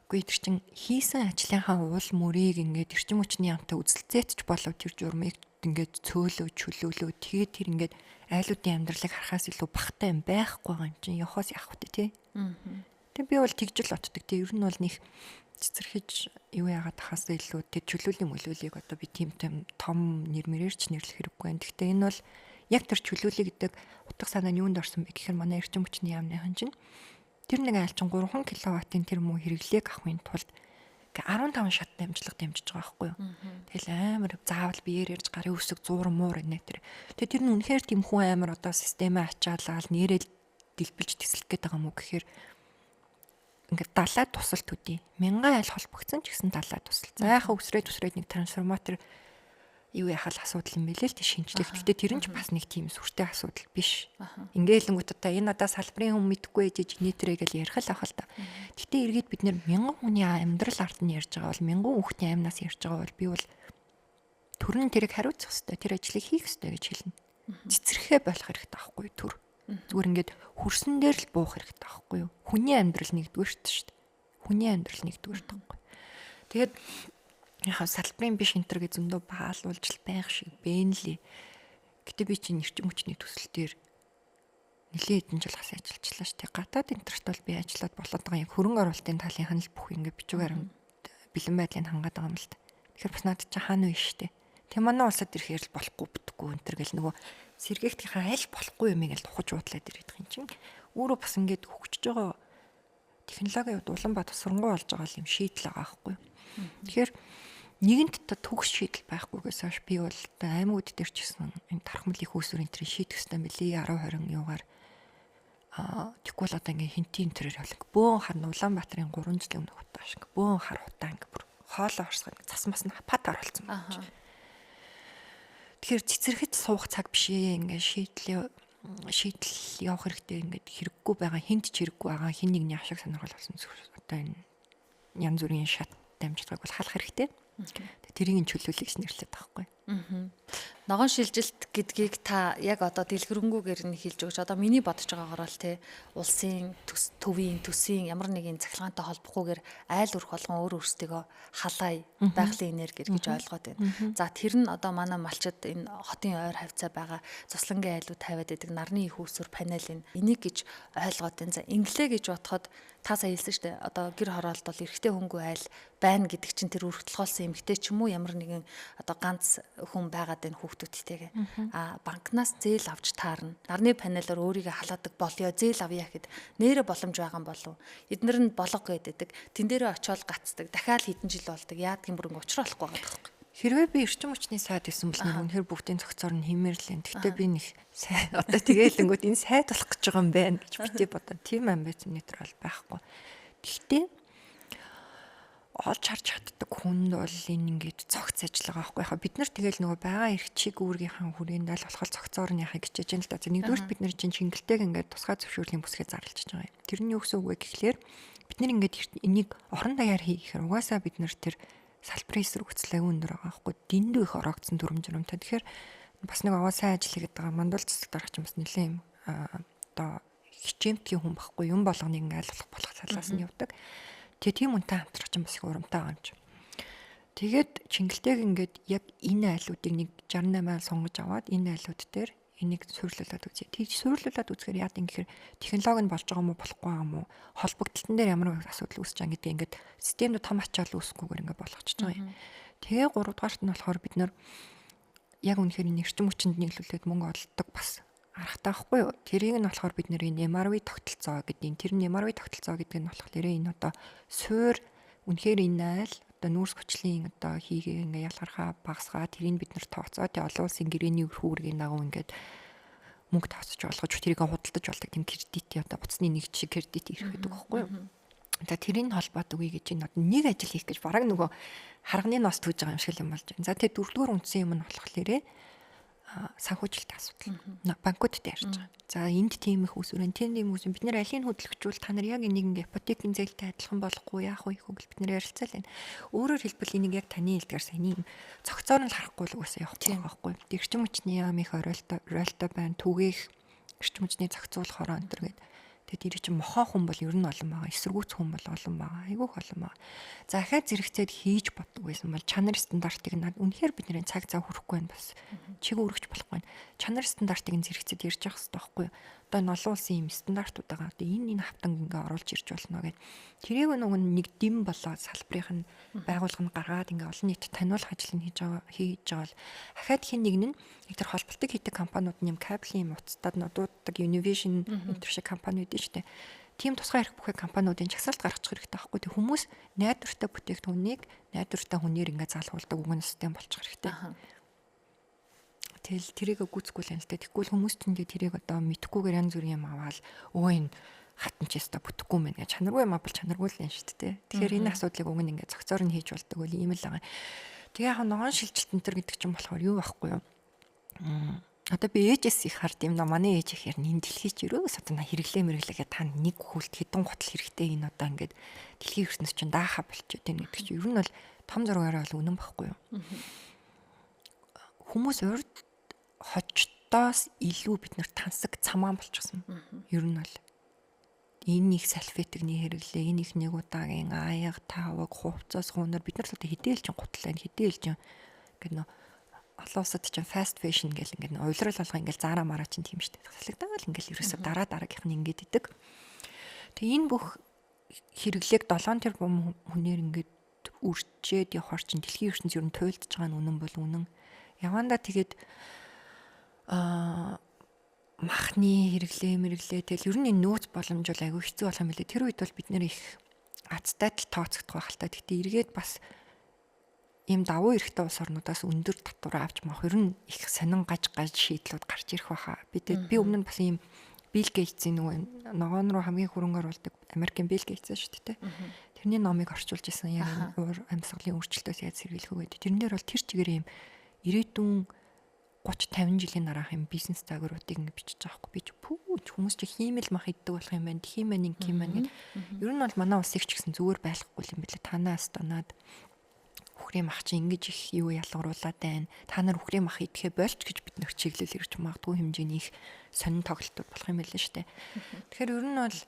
Үгүй тэр чинь хийсэн ажлынхаа уул мөрийг ингээд эрчим хүчний амтай үзэлцээт ч болов тэр журмыг ингээд цөөлөө чөлөөлөө тэгээд тэр ингээд айлуудын амьдралыг харахаас илүү багтай юм байхгүй байгаа юм чинь явахаас явах үү тий. Тэгээ би бол тэгж л боддог. Тэг ер нь бол нэг цэцэрхэж юу яагаад тахаас илүү тэр чөлөөлийн мөлөөлийг одоо би тийм том нэр мэрээр ч нэрлэх хэрэггүй байна. Гэхдээ энэ бол яг тэр чөлөөлөе гэдэг утга санаа нь юунд орсон бэ гэхээр манай эрчим хүчний яамныхан чинь тэр нэг айл чинь 3 кВт-ын тэр муу хэрэглээг авахын тулд 15 шат дамжлага дамжиж байгаа байхгүй юу. Тэгэл амар заавал биеэр ярьж гарын үсэг зуур муур нэ тэр. Тэгээ тэр нь үнэхээр тийм хүн амар одоо системээ ачаалал нэрэл дэлбэлж тэслэх гээд байгаа юм уу гэхээр ингээд далаа тусал төдий. Мянган айл холбогдсон ч гэсэн далаа тусал. За яхаа үсрээд үсрээд нэг трансформатор юу яхал асуудал юм бэлээ л тий шинжлэх. Гэхдээ тэр нь ч бас нэг тийм сүртэй асуудал биш. ИнгээЛэнгүүт одоо энэ одоо салбарын хүн мэдэхгүй ээж нийтрээ гэж ярих л ах л та. Гэхдээ эргээд бид нэр мянган хүний амьдрал ард нь ярьж байгаа бол мянган хүүхдийн амнаас ярьж байгаа бол би бол төрн тэрийг хариуцах хэрэгтэй, тэр ажлыг хийх хэрэгтэй гэж хэлнэ. Цэцэрхээ болох хэрэгтэй байхгүй төр. Зүгээр ингээд хөрсөн дээр л буух хэрэгтэй байхгүй юу? Хүний амьдрал нэгдүгээрт шүү дээ. Хүний амьдрал нэгдүгээрт байхгүй. Тэгээд яхаа салбарын биш энтер гэж зөндөө баалуулж л байх шиг бэн лээ. Гэтэ би чинь эрчим хүчний төсөл дээр нэлээд хэдэн жил бас ажиллажлаа шүү дээ. Гадаад энтерт бол би ажиллаад болоод байгаа юм. Хөрөнгө оруулалтын талынх нь л бүх ингээд бичиг баримт бэлэн байдлыг хангаад байгаа юм л та. Тэгэхээр бас надад чинь хаана вэ шүү дээ. Тэг манай улсад ирэхээр л болохгүй бүтггүй энтер гэл нөгөө сэргээгтийнхаа аль болохгүй юм ингээл тухаж уудлаад ирэх юм чинь. Өөрөө бас ингээд хөгжиж байгаа технологийн хувьд Улаанбаатар сурангуй болж байгаа юм шийдэл байгаа байхгүй юу. Тэгэхээр нэгэнт төгс шийдэл байхгүйгээс хойш би бол аймагуд дээр ч гэсэн энэ тархмал их үүсвэрийн тэрийг шийдэх ёстой юм билий 10 20 юугаар тэгвэл одоо ингээ хинтийн тэрээр явлаа. Бөөн хар Улаанбаатарын 3 жилийн өмнөх утаа шиг бөөн хар утаа ингээ бүр хоолоо орсгоо цас мас нь пат оруулсан байна. Тэгэхээр цэцэрхэд суух цаг биш ээ ингээ шийдэл явах хэрэгтэй ингээд хэрэггүй байгаа хинт ч хэрэггүй байгаа хин нэгний ашиг сонирхол болсон одоо энэ янз бүрийн шат дамжлагыг бол халах хэрэгтэй. Тэрийг нь чөлөөлөх гэж нэрлэдэг байхгүй. Ногоон шилжилт гэдгийг та яг одоо дэлгэрэнгүйгээр нь хэлж өгч одоо миний бодож байгаагаар бол те улсын төвийн төсвийн ямар нэгэн цахилгаантай холбохгүйгээр айл өрх болгон өөр өөрсдийгөө халаая байгалийн энерги гэж ойлгоод байна. За тэр нь одоо манай малчид энэ хотын ойр хавцаа байгаа цуслангийн айлууд тавиад идэг нарны их үүсвэр панел энийг гэж ойлгоод байна. За инглээ гэж бодоход та сая хэлсэн шүү дээ. Одоо гэр хороолт бол эрэгтэй хүнгүй айл байна гэдэг чинь тэр үргэлж толгойлсон эмэгтэй ч юм уу ямар нэгэн одоо ганц хүн байгаад энэ хүүхдүүдтэйгээ банкнаас зээл авч таарна. Нарны панелаар өөрийгөө халаадаг болёо зээл авъя гэхэд нэрэ боломж байгаа юм болов. Эднэр нь болго гэдэг. Тэн дээрээ очиод гацдаг. Дахиад хэдэн жил болдог. Яадаг юм бүрэн учраа болохгүй байгаа байхгүй. Хэрвээ би эрчим хүчний сайд байсан бол нэр үнэхээр бүгдийн цогцоор нь хэмээр л юм. Гэхдээ би нэг сайн одоо тэгэлэнгүүд энэ сайд болох гэж байгаа юм байна гэж битгий бодоо. Тийм амбиц миний төр бол байхгүй. Гэхдээ олж харж чаддаг хүнд бол энэ ингээд цогц ажиллагаа байхгүй. Яг бид нар тэгэл нөгөө байгаа эрхчийг үүргийнхаа хүрээнд аль болох цогцоор нь яхаа гэж яж л да. Нэгдүгüрт бид нар чинь чингэлтэйг ингээд тусгай зөвшөөрлийн бүсгээ зарлж байгаа юм. Тэр нь юу гэсэн үг вэ гэхлээр бид нар ингээд энийг орон даяар хий гэхээр угаасаа бид нар тэр салбарын эсрэг хөцөл аюу өндөр байгаа байхгүй. Дэндүү их ороогдсон дүрм журмтай. Тэгэхээр бас нэг овоо сайн ажил хийгээд байгаа мандуул цэцэг дарах чинь бас нэлээд юм одоо хичээмтгий хүн байхгүй. Юм болгоныг ингээд аль болох талаас нь явдаг. Тэгээ тийм үнтэй хамтрах чинь бас их урамтай байгаа юм чи. Тэгээд чингэлтэйг ингээд яг энэ айлуудыг нэг 68 айл сонгож аваад энэ айлууд дээр энийг суйрлуулад үзье. Тэгж суйрлуулад үзэхээр яад юм гэхээр технологи нь болж байгаа юм уу болохгүй юм уу? Холбогдлолтон дээр ямар асуудал үүсэж байгаа гэдгийг ингээд системд том ачаал үүсэхгүйгээр ингээд болгочихж байгаа юм. Тэгээ 3 дугаарт нь болохоор бид нар яг үнэхээр энэ эрчим хүчинд нийлүүлээд мөнгө олддог бас аргатай байхгүй юу? Тэрийг нь болохоор бид нэр энэ MRV тогтолцоо гэдэг. Тэр нь MRV тогтолцоо гэдэг нь болохоор энэ одоо суур үнэхээр энэ айл одоо нүүрс хүчлийн одоо хийгээ ингээ ялгархаа багасгаа тэрийг бид нар тооцоо. Тэгээ олон улсын гэрээний үүргийн дагуу ингээд мөнгө тооцож болгож тэрийг худалдаж болдог тийм кредит одоо буцны нэг шиг кредит ирэх гэдэг байхгүй юу? За тэрийг холбоод өгье гэж энэ одоо нэг ажил хийх гэж бараг нөгөө харганы нос түүж байгаа юм шиг юм болж байна. За тэгээ дөрөвдүгээр үндсэн юм нь болохоор санхүүжилтийн асуудал. Банкудтай ярьж байгаа. За энд тийм их үүсвэр, тэнд тийм үүсвэр бид нэр алийг хөдөлгөжүүл та нар яг энийг ингээ ипотекийн зээлтэй адилхан болохгүй яах вэ хөө гэл бид нэр ярилцаал байна. Өөрөөр хэлбэл энийг яг таны хэлдгээр саяны юм цогцоор нь л харахгүй л угаасаа явахгүй байгаа байхгүй. Эрчим хүчний яам их оройлтой байна. Түгээх эрчим хүчний зохицуулах хороо энэ төр гээд Тэгээд тэр чинь мохоо хүн бол ер нь олон байгаа. Эсэргүүц хүн бол олон байгаа. Айгүйх олон байгаа. За ахаад зэрэгцээд хийж боддог байсан бол чанар стандартыг над үнэхээр бидний цаг зав хүрэхгүй байна бас. Чиг өргөж болохгүй байна. Чанар стандартыг нь зэрэгцээд ярьж явах хэрэгтэй байхгүй юу? Одоо энэ олон улсын ийм стандартууд байгаа. Одоо энэ хавтанг ингээ оруулж ирж болно гэд. Тэрийг нөгөө нэг дэм болоод салбарынх нь байгууллага нь гаргаад ингээ олон нийтэд таниулах ажил нь хийж байгаа бол ахаад хин нэг нь тэр холболтыг хийдэг компаниуд нь юм кабелийн юм уцтаад нодууддаг Univision энэ шиг компаниуд шүү дээ. Тийм тусгай эрх бүхий компаниудын жагсаалт гаргачих хэрэгтэй байхгүй. Тэг хүмүүс найдвартай бүтээгдэхүүнийг найдвартай хүнээр ингээ залгуулдаг үгэн систем болчих хэрэгтэй. Тэгэл тэрийг гүйцэхгүй л юм л дээ. Тэгвэл хүмүүс ч ингээ тэрийг одоо мэдхгүйгээр янз бүрийн юм аваал өө энэ хатан ч яста бүтэхгүй мэн гэж чанаргүй юм авбал чанаргүй л юм шүү дээ. Тэгэхээр энэ асуудлыг уг нь ингээ зохицоор нь хийж болдог үл ийм л байгаа. Тэгээ яг ногоон шилжилт энэ төр гэдэг чинь болохоор юу байхгүй юу? Одоо би ээжээс их хард юм да. Манай ээж ихээр энэ дэлхий ч ерөөс одоо хэрэглээ мэрглээгээ та нэг хүлт хэдэн гутал хэрэгтэй энэ одоо ингээд дэлхийн ертөнц чинь даахаа болчиход байна гэдэг чинь ер нь бол том зургаараа бол үнэн байхгүй юу? Хүмүүс урд хожтоос илүү бид нэр тансаг цамаан болчихсон. Ер нь бол энэ их салфетикний хэрэглээ, энэ их нэг удаагийн аяга, таваг, хувцас, хуунаар бид нар л одоо хэдэн ээлжин гутал байна, хэдэн ээлжин гэдэг нөө олон улсад чинь fast fashion гэл ингээд уйлрал алга ингээд заараа мараа чинь тийм шүү дээ. Таслагдаад ингээд ерөөсө дараа дараагийнх нь ингээд идэг. Тэгээ энэ бүх хэрэглээг 7 тэрбум хүнээр ингээд үрчээд явахар чинь дэлхийн ертөнц ер нь туйлдж байгаа нь үнэн бол үнэн. Явандаа тэгээд махны хэрэглээ мэрглээ тэгэл ер нь энэ нөөц боломж бол айгүй хэцүү болох юм билээ. Тэр үед бол бид нэр их азтай л тооцогдох байх л та. Гэтэ эргээд бас ийм давуу эрхтэй улс орнуудаас өндөр татвар авч мах ер нь их сонин гаж гаж шийдлүүд гарч ирэх байхаа. Би өмнө нь бас ийм Билл Гейтсийн нөгөө ногоон руу хамгийн хөрөнгө оруулдаг Америкийн Билл Гейтс шүү дээ. Тэрний номыг орчуулж исэн яг уур амьсгалын өөрчлөлтөөс яаж сэргийлэх вэ гэдэг. Тэрэн дээр бол тэр чигээр ийм ирээдүйн 30 50 жилийн дараах юм бизнес загваруудыг ингэ бичиж байгаа хгүй. Би ч пүү хүмүүс чи хиймэл мах иддэг болох юм байна. Хиймэн ингэ юм байна гэд. Ер нь бол манай улсыг ч гэсэн зүгээр байхгүй юм билээ. Танаас танаад үхрийн мах чи ингэж их юу ялгаруулад байна. Та нар үхрийн мах идэхэ больч гэж бид нөх чиглэл ирж магадгүй хэмжээний их сонин тоглолтууд болох юм байлээ шүү дээ. Тэгэхээр ер нь бол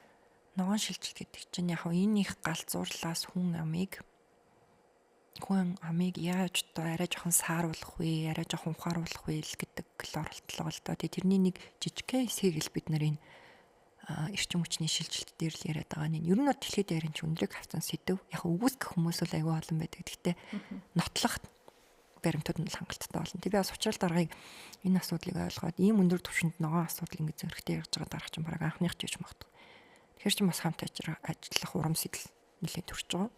ногоон шилжилт гэдэг чинь яг энэ их галзуурлаас хүн амыг яаж одоо арай жоохон сааруулах вэ, арай жоохон ухааруулах вэ л гэдэг л оролдлого л доо. Тэгээ тэрний нэг жижигхэн хэсгийг л бид нар энэ эрчим хүчний шилжилт дээр л яриад байгаа нь. Ер нь бол дэлхийд ярин ч өндрийг авсан сэдв. Яг үгүйсгэх хүмүүс бол айгүй олон байдаг. Гэхдээ нотлох баримтууд нь л хангалттай болно. Тэг би бас учрал даргаыг энэ асуудлыг ойлгоод ийм өндөр түвшинд ногоон асуудал ингэ зөрөгтэй ярьж байгаа дарга чинь бараг анхных ч гэж магадгүй. Тэгэхээр чинь бас хамт ажиллах урам сэтэл нэлийн төрж байгаа.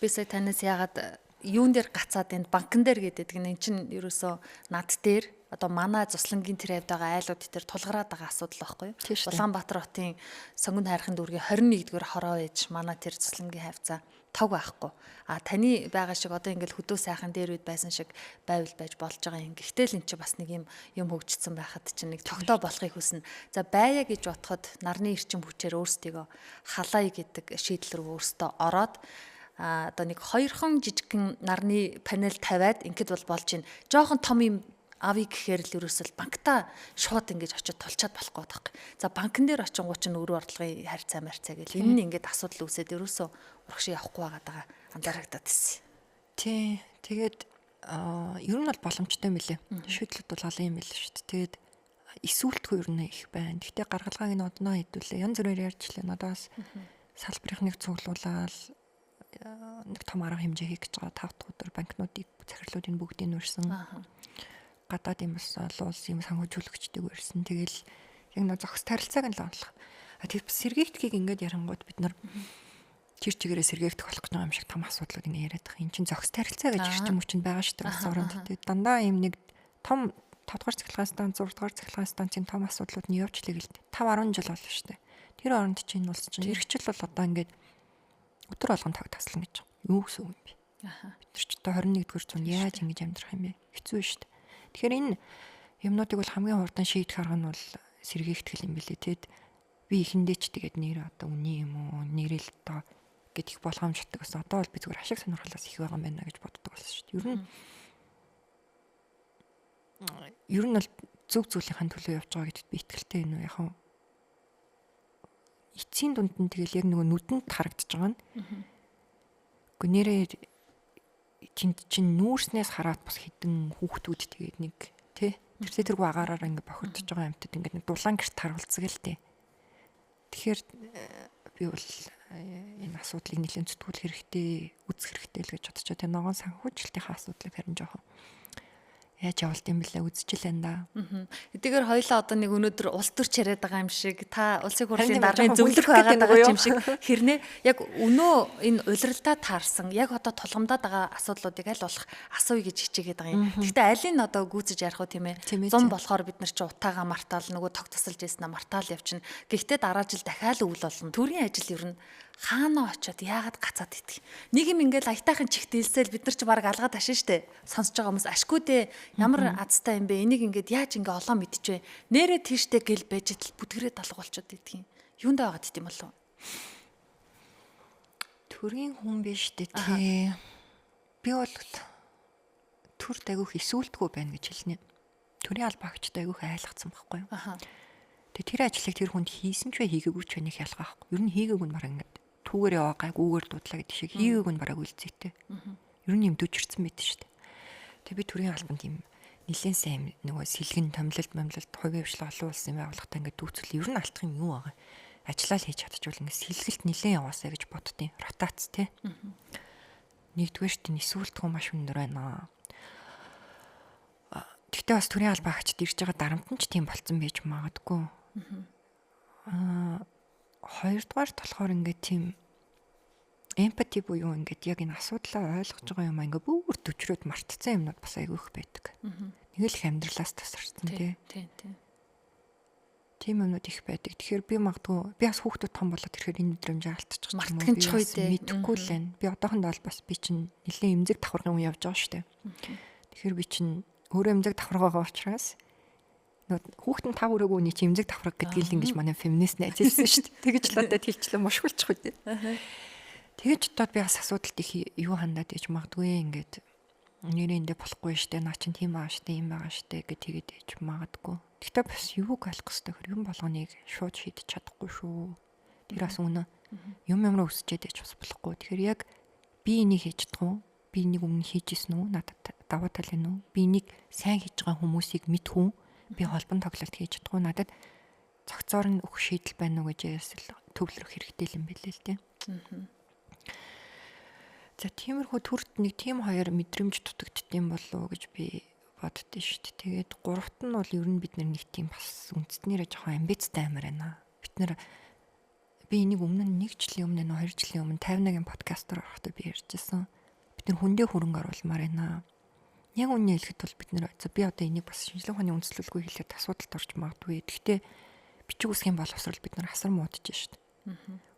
Би сая танаас яагаад юун дээр гацаад энд банкн дээр гэдэг нь эн чинь ерөөсөө над дээр одоо манай зуслангийн тэр хавьд байгаа айлууд дээр тулгараад байгаа асуудал байхгүй юу? Улаанбаатар хотын сонгон хайрхын дүүргийн 21-р хороо ээж манай тэр зуслангийн хавьцаа тог байхгүй. А таны байгаа шиг одоо ингээл хөдөө сайхан дээр үед байсан шиг байвал байж болж байгаа юм. Гэхдээ л эн чинь бас нэг юм хөгжсөн байхад чинь нэг тогтоо болохыг хүснэ. За байя гэж бодоход нарны эрчим хүчээр өөрсдийгөө халаая гэдэг шийдэл рүү өөрсдөө ороод одоо нэг хоёрхан жижигхэн нарны панел тавиад ингээд бол болж байна. Жохон том юм авъя гэхээр л ерөөсөл банкта шууд ингэж очиод тулчаад болохгүй байхгүй. За банкн дээр очингууд чинь өрөө орлогын харьцаа марцаа гэл энэ нь ингээд асуудал үүсээд ерөөсөө урагш явахгүй байгаа даа анзаарагдаад ирсэн. Тий. Тэгээд ер нь бол боломжтой юм билээ. Шийдлүүд бол олон юм билээ шүү дээ. Тэгээд эсүүлтгүй ер нь их байна. Гэхдээ гаргалгааг нь одноо хэдүүлээ. Янз бүрээр ярьж лээ. Надаас салбарынхныг цуглуулаад нэг том арга хэмжээ хийх гэж байгаа. 5 дахь өдөр банкнуудыг захирлуудын бүгдийг нүрсэн. Гадаад юм бас олон улсын юм санхүүжүүлэгчдийг урьсан. Тэгэл яг нэг зохис тарилцааг нь л онлох. А тэр сэргээгдэхийг ингээд ярангууд бид нар тэр чигээрээ сэргээгдэх болох гэж байгаа юм шиг том асуудлууд ингээд яриад байгаа. Энд чинь зохис тарилцаа гэж эрчим хүч нь байгаа шүү дээ. Улс оронд тэгээд дандаа юм нэг том 5 дугаар цахилгаан станц, 6 дугаар цахилгаан станцын том асуудлууд нь явж лээ гэлд 5 10 жил болно шүү дээ. Тэр оронд чинь улс чинь эрхчил бол одоо ингээд өдөр болгон таг таслана гэж байгаа. Юу гэсэн үг юм бэ? Бид нар ч одоо 21-р зуунд яаж ингэж амьдрах юм бэ? Хэцүү шүү дээ. Тэгэхээр энэ юмнуудыг бол хамгийн хурдан шийдэх арга нь бол сэргийгтгэл юм билээ. Тэгэд би эхэндээ ч тэгээд нэр одоо үний юм уу, нэрэл одоо гэд их болгоомжтой гэсэн. Одоо бол би зүгээр ашиг сонирхлоос их байгаа юм байна гэж боддог болсон шүү дээ. Ер нь бол зөв зүйлийнхаа төлөө явж байгаа гэдэгт би итгэлтэй юм уу? Яг Эцсийн дунд нь тэгэл яг нөгөө нүдэнд харагдаж байгаа нь. Гэхдээ нэрээ тэнд чинь нүүрснээс хараад бас хідэн хүүхдүүд тэгээд нэг тий тэрсээ тэргүй агаараар ингээ бохирдож байгаа амьтад ингээ нэг дулаан гэрт харуулцдаг л тий. Тэгэхээр би бол энэ асуудлыг нэлээд зүтгүүлэх хэрэгтэй, үзэх хэрэгтэй л гэж бодож байгаа. Тэгээ ногоон санхүүжилтийн асуудлыг харин жоохон яаж явуулт юм бэлээ үзчихлээ энэ да. Эдгээр хоёлаа одоо нэг өнөөдөр улс төрч яриад байгаа юм шиг та улсын хурлын даргын зөвлөх байгаад байгаа юм шиг хэрнээ яг өнөө энэ улиралдаа таарсан яг одоо тулгамдаад байгаа асуудлуудыг аль болох асууя гэж хичээгээд байгаа юм. Гэхдээ алийг нь одоо гүйцэж ярих уу тийм ээ. 100 болохоор бид нар чи утаагаа мартаал нөгөө тог тасалж ийсэн мартаал явчихна. Гэхдээ дараа жил дахиад өвөл болно. Төрийн ажил ер нь хаана очиод яагаад гацаад идэх. Нэг юм ингээл аятайхан чигтэлсэл бид нар чи баг алгаад ташин штэ. Сонсож байгаа хүмүүс ашгүй дээ. Ямар азтай юм бэ? Энийг ингээд яаж ингээ олон мэдчихвэ. Нэрээ тийштэй гэл байж итл бүдгэрээ далга болчиход идэх юм. Юунд байгаад ит юм болов? Төрийн хүн биш дээ тий. Би бол төр дайгүйх эсүүлдэггүй байна гэж хэлнэ. Төрийн албаагчтай айгүйх айлгцсан байхгүй юу? Тэгээ тэр ажлыг тэр хүнд хийсэн ч вэ хийгээгүй ч вэ нэг ялгаа байхгүй. Ер нь хийгээгүй нь бараг ингээд түүгээр яваа гайг үүгээр дуудлаа гэдэг шиг хийгээгүй нь бараг үлзээтэй. Ер нь юм дүжирсэн байт шүү дээ. Тэгээ би төрийн албанд юм нэлээд сайн нөгөө сэлгэн томилолт момлолт хувийн хвшлээ олон улсын байгууллагатай ингээд дүүцэл ер нь алдах юм юу байгаа. Ажлаа л хийж чадчихвал ингээд сэлгэлт нэлээд яваасаа гэж боддیں۔ Ротац тий. Нэгдүгээрт нь эсүүлтгүү маш өндөр байна. Гэхдээ бас төрийн албаагчд ирж байгаа дарамт нь ч тийм болцсон байж магадгүй. Хоёрдугаарт болохоор ингээд тийм эмпати буюу ингээд яг энэ асуудлаа ойлгож байгаа юм ингээд бүр төчрөөд мартцсан юмнууд бас айгүй их байдаг. Нэг л их амьдралаас тасарсан тий. Тийм юмнууд их байдаг. Тэгэхээр би магадгүй би бас хүүхдүүд том болоод ирэхээр энэ мэдрэмжээ алдчих юм уу? Би бас мэдэхгүй л байна. Би одоохондоо бол бас би чинь нэлээд эмзэг давхаргын үе явж байгаа шүү дээ. Тэгэхээр би чинь өөрөө эмзэг давхарга байгаа учраас хүүхэд нь тав өрөөгүй үний чи эмзэг давхарга гэдгийг л ингэж манай феминист найз хэлсэн шүү дээ. Тэгэж л одоо хэлчлээ мушгуулчих үү. Тэгэж бодоод би бас асуудалт их юу хандаад иж магадгүй ингээд нэрээ эндэ болохгүй шүү дээ. Наа чин тийм байгаа шүү дээ, юм байгаа шүү дээ гэж тэгээд иж магадгүй. Гэхдээ бас юуг алах хэрэгтэй хөр юм болгоныг шууд шийдэж чадахгүй шүү. Тэр бас үнэ. Юм юм руу өсчээд иж бас болохгүй. Тэгэхээр яг би энийг хийж чадах уу? Би энийг өмнө хийж исэн үү? Надад давуу тал энэ үү? Би энийг сайн хийж байгаа хүмүүсийг мэдэх үү? Би холбон тоглолт хийж чадахгүй надад цогцоор нь өгөх шийдэл байна уу гэж ясэл төвлөрөх хэрэгтэй юм билээ л дээ. За тиймэрхүү төрт нэг тийм хоёр мэдрэмж дутагддсан болов уу гэж би боддоо шүү дээ. Тэгээд гуравт нь бол ер нь бид нэг тийм бас үндэстнэрээ жоохон амбицтай амар байна. Бид нэр би энийг өмнө нь 1 жилийн өмнө нөө 2 жилийн өмнө 51-ийн подкастаар орохдоо би ярьжсэн. Бид нар хүндээ хөрөнгө оруулмаар байна. Яг үнэ хэлэхэд бол бид нэр за би одоо энийг бас шинжлэх ухааны үндэслэлгүй хэлэхэд асуудалд орж магадгүй. Гэхдээ бичиг үсгийн боловсрол бид нар асар муудаж шít.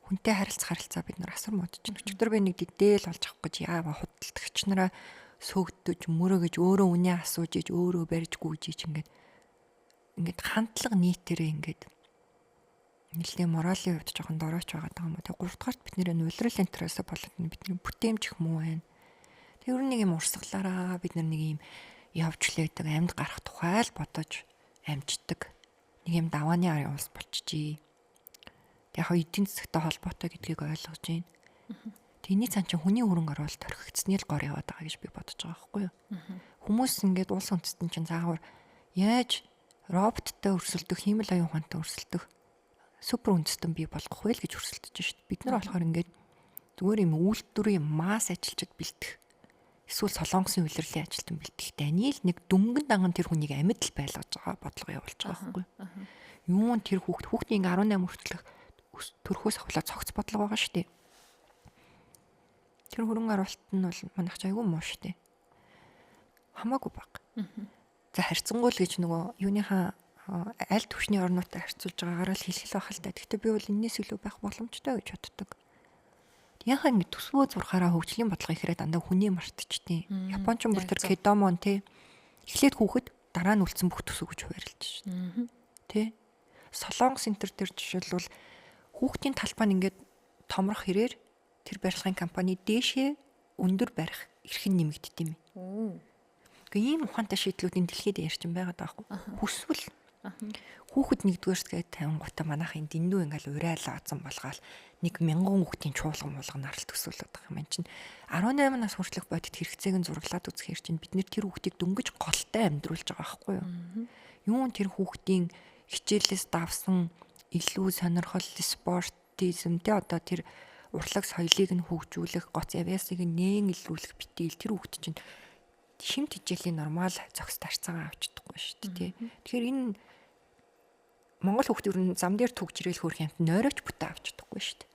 Хүнтэй харилцах харилцаа бид нар асар муудаж. Өчигдөр би нэг дээл олж авах гэж яава худалдагч нараа сөөгдөж мөрөгөж өөрөө үнэ асууж иж өөрөө барьж гүйж иж ингээд хандлага нийтээрээ ингээд нэлээд моралын хувьд жоохон дорооч байгаа даа юм уу. Тэгээ гуравдугаарт бид нэр улирал энтерээс болоод бидний бүтээмж их муу байна. Тэр нэг юм урсгалаараа бид нэг юм явж лээдэг амьд гарах тухай л бодож амждаг. Нэг юм давааны арын улс болчихжээ. Тэг яг эдийн засагтай холбоотой гэдгийг ойлгож байна. Тэний цан чинь хүний хөрөнгө оруулалт орхигдсны л гор яваад байгаа гэж би бодож байгаа байхгүй юу? Хүмүүс ингээд улс үндэстэн чинь заавар яаж роботтой өрсөлдөх, хиймэл оюун ухаантай өрсөлдөх супер үндэстэн бий болгох вэ л гэж өрсөлдөж шít. Бид нар болохоор ингээд зүгээр юм үйлдвэрийн масс ажилчид бэлтэх эсвэл Солонгосын улирлын ажилтан бэлтгэх даниил нэг дүнгэн данган тэр хүнийг амьд л байлгаж байгаа бодлого явуулж байгаа байхгүй юу. Юун тэр хүүхд хүүхдийн 18 хүртэлх төрхөөс авлаа цогц бодлого байгаа шүү дээ. Тэр хөрөнгө оруулалт нь бол манайх ч айгүй муу шүү дээ. Хамаагүй бага. За харьцангуй л гэж нөгөө юуныхаа аль түвшний орнуудтай харьцуулж байгаагаараа л хэлэх байх л та. Гэхдээ би бол энэс илүү байх боломжтой гэж боддог. Яхаа ингэ төсвөө зурхаараа хөгжлийн бодлого ихрээ дандаа хүний мартчихдээ. Японч бүр тэр кедомон тий. Эхлээд хүүхэд дараа нь үлдсэн бүх төсөв гэж хуваарлаж шин. Тий. Солонгос энтер дээр жишээлбэл хүүхдийн талбай нь ингээд томрох хэрээр тэр барилгын компани дээшээ өндөр барих эрх нь нэмэгддэг юм. Гэхдээ ийм ухаантай шийдлүүдийн дэлхийд ярьчин байгаад байгаа хгүй. Хүсвэл Хүүхэд нэгдүгээр тэгээд тавингуудаа манайхын дэндүү ингээл урайлаа озон болгоол нэг мянган хүүхдийн чуулган муулганаар л төсөөлөд байгаа юм чинь 18 нас хүртэлх бодит хэрэгцээг нь зураглаад үзэхээр чинь бид нэр тэр хүүхдийг дөнгөж голтой амьдруулж байгаа байхгүй юу? Юун тэр хүүхдийн хичээлээс давсан илүү сонирхол, спортизм те одоо тэр урлаг соёлыг нь хөгжүүлэх, гоц авьяасыг нь нээн илрүүлэх битийл тэр хүүхд чинь шим тэжээлийн нормал зохис тарцаагаа авч чадахгүй шүү дээ. Тэгэхээр энэ Монгол хүүхд ер нь зам дээр түгжрээл хөрх юмт нойрооч бүтээ авч чадахгүй шүү дээ.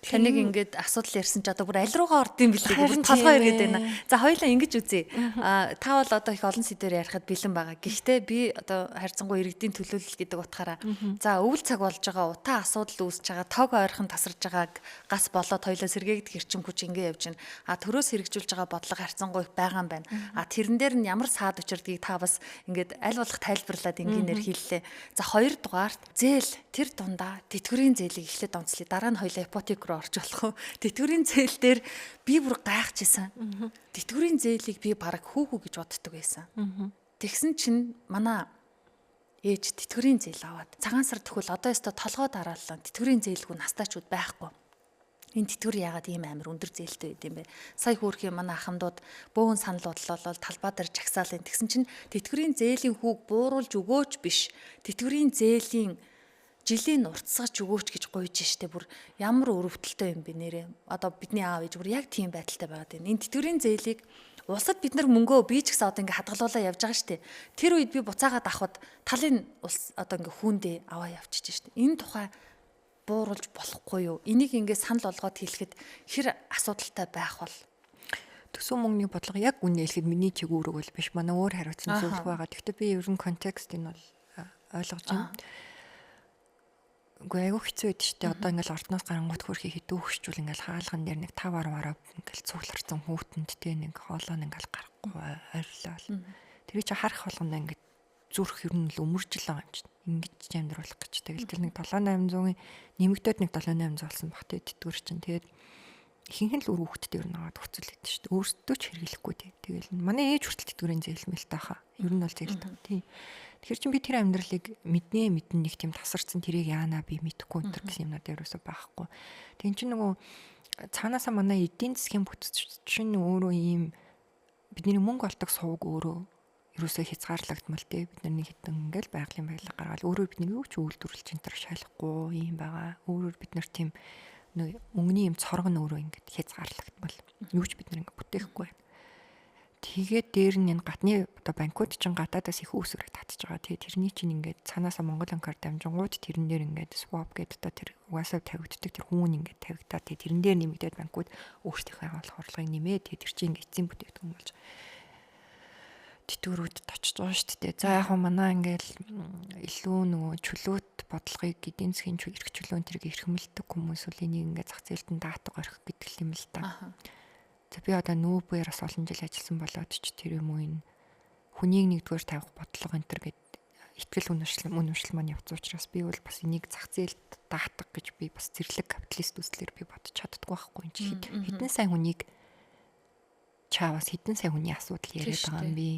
Таныг ингээд асуудал ярьсан ч одоо бүр аль руугаа орд юм бэлээ бүр толгой эргээд байна. За хоёулаа ингэж үзье. А та бол одоо их олон сэдвээр ярихад бэлэн байгаа. Гэхдээ би одоо харьцангуй иргэдийн төлөөлөл гэдэг утгаараа за өвөл цаг болж байгаа, утаа асуудал үүсэж байгаа, тог ойрхон тасарж байгааг гас болоод хоёулаа сэргээгдэх эрчим хүч ингэ явж байна. А төрөөс хэрэгжүүлж байгаа бодлого харьцангуй их байгаа юм байна. А тэрэн дээр нь ямар саад учирдгийг та бас ингээд аль болох тайлбарлаад энгийнээр хэллээ. За хоёр дугаарт зээл тэр дундаа тэтгэврийн зээлийг эхлээд онцлъя. Дараа нь хоёулаа ипотек руу орж болох уу? Тэтгэврийн зээл дээр би бүр гайхажсэн. Тэтгэврийн зээлийг би бараг хүүхүү гэж боддог байсан. Тэгсэн чинь манай ээж тэтгэврийн зээл аваад цагаан сар төхөл одоо өстө толгой дараалал тэтгэврийн зээлгүй настаачуд байхгүй. Энэ тэтгэвэр яагаад ийм амар өндөр зээлтэй байд юм бэ? Сая хөөрхийн манай ахмадууд бөөн санал бодлолол талбай дээр жагсаалын. Тэгсэн чинь тэтгэврийн зээлийн хүүг бууруулж өгөөч биш. Тэтгэврийн зээлийн жилийн уртсгаж өгөөч гэж гуйж штэ бүр ямар өрөвдөлттэй юм бэ нэрээ. Одоо бидний аав ээж бүр яг тийм байдалтай байгаад байна. Энэ тэтгэврийн зээлийг улсад бид нар мөнгөө би ч гэсэн одоо ингээ хадгалуулаа явж байгаа штэ. Тэр үед би буцаагаад авахд талын улс одоо ингээ хүүндээ аваа явчихж штэ. Энэ тухай бууруулж болохгүй юу? Энийг ингээ санал болгоод хэлэхэд хэр асуудалтай байх бол? Төсөв мөнгөний бодлого яг үнэ хэлэхэд миний чиг үүрэг бол биш. Манай өөр хариуцсан зөвлөх байгаа. Гэхдээ би ер нь контекстыг нь бол ойлгож байна. Үгүй айгүй хэцүү байд штэ. Одоо ингээл ордноос гарангуут хөрхи хэдүү хөшчүүл ингээл хаалган дээр нэг 5 10 10 ингээл цугларсан хүүтэнд те нэг хоолоо ингээл гарахгүй ойрлоо. Тэр чи харах болгондоо ингээд зүрх ер нь л өмөржил байгаа юм чинь. Ингэж амьдруулах гэж. Тэгэл тэр нэг 7 800-ын нэмэгдээд нэг 7 800 болсон баг те тэтгэвэр чинь. Тэгээд ихэнх нь л үр хүүхдтэй ер нь аваад хөцөл гэдэг шүү дээ. Өөрсдөө ч хэрэглэхгүй тий. Тэгэл манай ээж хүртэл тэтгэврийн зээл мэл таахаа. Ер нь бол зээл та. Тий. Тэгэхээр чин би тэр амьдралыг мэднэ мэднэ нэг тийм тасарсан тэрийг яана би мэдэхгүй энэ гэсэн юмнууд ерөөсөө байхгүй. Тэгин чин нөгөө цаанаасаа манай эдийн засгийн бүтц чинь өөрөө ийм бидний мөнгө олдог сувг өөрөө ерөөсөө хязгаарлагдмал тий. Бид нар нэг хитэн ингээл байгалийн баялаг гаргаал өөрөө бидний юу ч үйлдвэрлэж энэ төр шалахгүй юм байгаа. Өөрөөр бид нар тийм мөнгөний юм цорго нь өөрөө ингээд хязгаарлагдмал. Юу ч бид нар ингээд бүтээхгүй байна. Тэгээд дээр нь энэ гадны одоо банкуд чинь гадаадаас их үүсвэрийг татж байгаа. Тэгээд тэрний чинь ингээд цаанаасаа Монгол банкар дамжингууд тэрэн дээр ингээд swap гэдэг одоо тэр угаасаа тавигддаг тэр хүүн ингээд тавигдаад тэгээд тэрэн дээр нэмэгдээд банкуд өөрсдийнхээ агуулгах орлогыг нэмээд тэгээд тэр чинь ингээд эцсийн бүтээгдэхүүн болж тэтгэврүүдэд очиж байгаа шүү дээ. За яг хөө манай ингээл илүү нөгөө чөлөөт бодлогыг эдийн засгийн эрх чөлөөн тэрийг эрхэмлдэг хүмүүс үл энийг ингээд зах зээлд нь даатга орхих гэдэг юм л да. За би одоо нүүбээр бас олон жил ажилласан болоод ч тэр юм уу энэ хүнийг нэгдүгээр тавих бодлого энэ төр гэд итгэл үнэмшил маань явц учраас би бол бас энийг зах зээлд даатга гэж би бас зэрлэг капиталист үзлэр би бодож чаддгүй байхгүй юм чи хэдэн сайн хүнийг чаавас хэдэн сая хүний асуудал яриад байгаа юм бэ.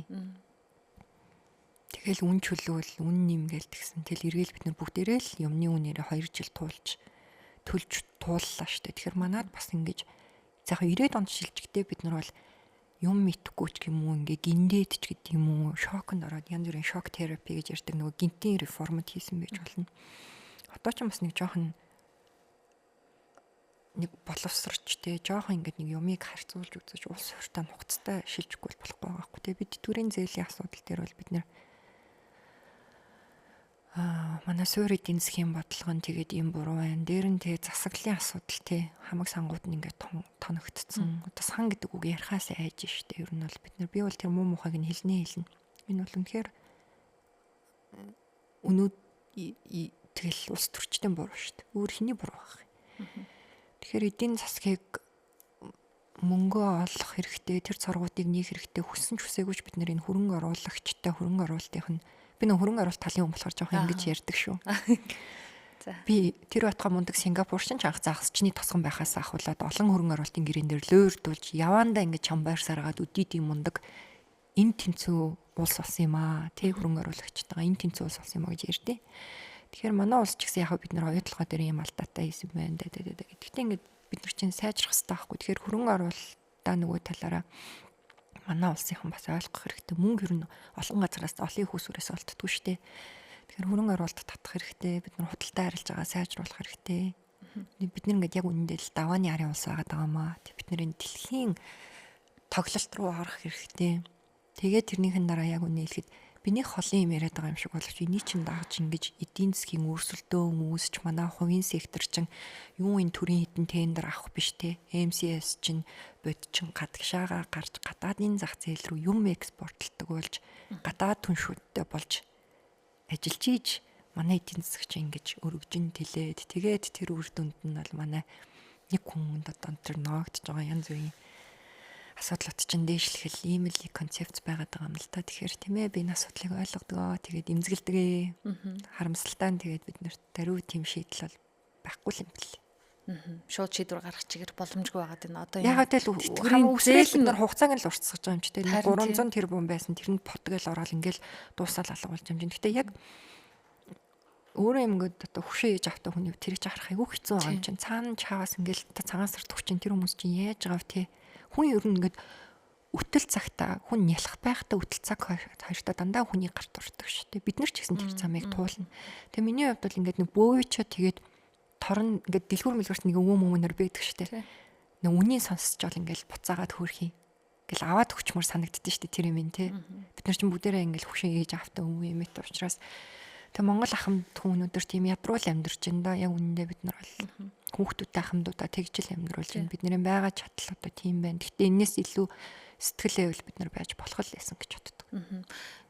Тэгэл үн чөлөөл, үн нэмгээл тэгсэн. Тэгэл эргээл бид нар бүгдээрээ л юмны үнээрээ 2 жил туулж төлж тууллаа штэ. Тэгэхээр манад бас ингэж за яг 90-ад онд шилжихдээ бид нар бол юм мэдхгүй ч юм уу ингээ гиндээд ч гэдэг юм уу шоконд ороод янз бүрийн шок терапи гэж ярьдаг нөгөө гинтийн реформд хийсэн байж болно. Одоо ч бас нэг жоохон нэг боловсрч те жоохон ингээд нэг юмыг харьцуулж үзэж улс суртаа нухацтай шилжихгүй болохгүй байгаа байхгүй те. Би тэтгэврийн зээлийн асуудал дээр бол бид нэр манай суур эдийн засгийн бодлого нь тэгээд ийм буруу байна. Дээр нь тэгээ засаглалын асуудал те хамаг сангууд нь ингээд тоногдсон. Одоо сан гэдэг үг ярихаас айж штэ. Ер нь бол бид нар би бол тэр муу мухайг нь хэлнэ хэлнэ. Энэ бол үнэхээр өнөө тэгэл улс төрчдийн буруу штэ. Өөр хэний буруу байх юм. Тэгэхээр эдийн засгийг мөнгөө олох хэрэгтэй, тэр цоргуудыг нээх хэрэгтэй, хүссэн ч хүсээгүй ч бид нэр энэ хөрөнгө оруулагчтай хөрөнгө оруулалтынх нь би нөх хөрөнгө оруулалт талын хүн болохоор жоохон ингэж ярьдаг шүү. За. Би тэр байтугай мундаг Сингапур чинь анх загасчны тосгон байхаас ахуулаад олон хөрөнгө оруулалтын гэрээн дээр луйрдуулж яваандаа ингэж чамбайрсараад өдийдийн мундаг энэ тэнцүү улс болсон юм аа. Тэ хөрөнгө оруулагчтайгаа энэ тэнцүү улс болсон юм аа гэж ярьдээ. Тэгэхээр манай улс ч гэсэн яг бид нар оюутлогоо дээр юм алдаатай хийсэн байна дэ дэ дэ. Гэхдээ ингээд бид нар чинь сайжрах хэрэгтэй байхгүй. Тэгэхээр хөрөнгө оруулалтаа нөгөө талаараа манай улсынхан бас ойлгох хэрэгтэй. Мөнгө ер нь олон газараас олон хүүсвэрээс олддгүй шүү дээ. Тэгэхээр хөрөнгө оруулалт татах хэрэгтэй. Бид нар худалдаа арилжаагаа сайжруулах хэрэгтэй. Бид нар ингээд яг үнэндээ л давааны арын улс байгаад байгаа маа. Бид нар энэ дэлхийн тоглолт руу орох хэрэгтэй. Тэгээд тэрнийхэн дараа яг үнэ хэлэхэд би нэг холын юм яриад байгаа юм шиг боловч энийг чинь дагаж ингэж эдийн засгийн өрсөлдөөн үүсч манай хувийн сектор чинь юу энэ төрийн хідэн тендер авах биш те. MCS чинь бод чинь гадагшаага гарч гадаадын зах зээл рүү юм экспортлдог болж гадаад түншүүдтэй болж ажиллаж ийж манай эдийн засаг чинь ингэж өргөжин тэлээд тэгээд тэр үр дүнд нь бол манай нэг хүнд одоо тэр ноогдож байгаа янз бүрийн асуудлууд чинь дээшлэхэл ийм л концепц байгаад байгаа юм л та. Тэгэхээр тийм ээ би энэ асуудлыг ойлгодог. Тэгээд эмзэгэлдэг. Харамсалтай нь тэгээд бид нарт даруй тийм шийдэл бол байхгүй юм бэл. Шууд шийдвэр гаргах чигээр боломжгүй байгаад байна. Одоо яг тэгэл тэтгэврийн зээл нар хугацааг нь л уртсгаж байгаа юм чи тэр 300 тэрбум байсан. Тэр нь пот гээл ороод ингээл дуусаал алга болж юм чинь. Гэтэ яг өөрөө юм ингээд одоо хөшөө ээж автай хүний тэрийг чи харах айгүй хэцүү байгаа юм чинь. Цаана чаваас ингээл цагаан сард хүчин тэр хүмүүс чинь яаж байгаа вэ те? Хүн ер нь ингээд өтөл цагта хүн нялх байхдаа өтөл цаг хоёртоо дандаа хүний гарт урдаг шүү дээ. Бид нар ч гэсэн тэр замыг туулна. Тэгээ миний хувьд бол ингээд нэг бөөвчөө тэгээд торн ингээд дэлгүүр мэлгүүрт нэг өвөө мөвөнөр байдаг шүү дээ. Нэг үнийг сонсчоол ингээд буцаагаад хөөрхий. Ингээл аваад өгчмөр санагддээ шүү дээ тэр юм те. Бид нар чинь бүгдээрээ ингээд хөшөө ээж автай өвөө юм эт учраас тэг Монгол ахмад хүн өнөөдөр тийм ядруул амьдарч байна да. Яг үнэндээ бид нар бол хүүхдүүдтэй ахмадуудаа тэгжил амьдруулж байна. Бидний байгаа чадал одоо тийм байна. Гэхдээ энэс илүү сэтгэл байвал бид нар байж болох л байсан гэж боддог.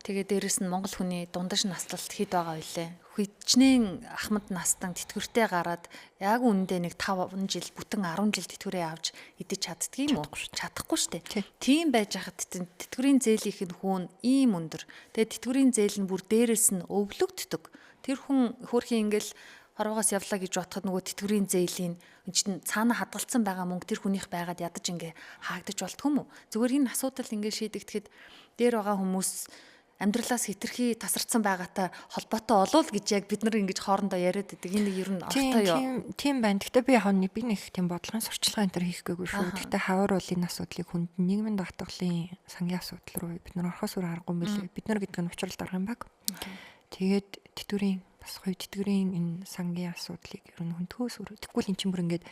Тэгээ дээрэс нь Монгол хүний дундаж наслалт хэд байгаа вүлээ. Хичнээн ахмад настан тэтгэвртэй гараад яг үнэндээ нэг 5 жил бүтэн 10 жил тэтгэврээ авч идэж чаддгийг юм уу? Чадахгүй шүү дээ. Тийм байж хахад тэтгэврийн зээлийнх нь хүүн ийм өндөр. Тэгээ тэтгэврийн зээл нь бүр дээрэс нь өвлөгддөг. Тэр хүн хөөрхийн ингээл хорвоогоос явлаа гэж бодоход нөгөө тэтгэврийн зээлийн чинь цаана хадгалсан байгаа мөнгө тэр хүнийх байгаад ядаж ингээ хаагдаж болтгүй юм уу? Зүгээр энэ асуудал ингээ шийдэгдэхэд дээр байгаа хүмүүс амьдралаас хитрхи тасарсан байгаатай холбоотой болов гэж яг бид нар ингэж хоорондоо яриад байдаг. Энэ ер нь ортой юу? Тийм байна. Гэхдээ би яг би нэг тийм бодлогын сурчлагын энэ төр хийх гээгүй шүү. Гэхдээ хавар бол энэ асуудлыг хүнд нийгмийн даатгалын сангийн асуудал руу бид нар орохоос өөр аргагүй юм билээ. Бид нар гэдэг нь учрал дарга юм баг. Тэгээд тэтгэврийн бас хувь тэтгэврийн энэ сангийн асуудлыг ер нь хүндхөөс өөр. Тэгвэл эн чинь бүр ингээд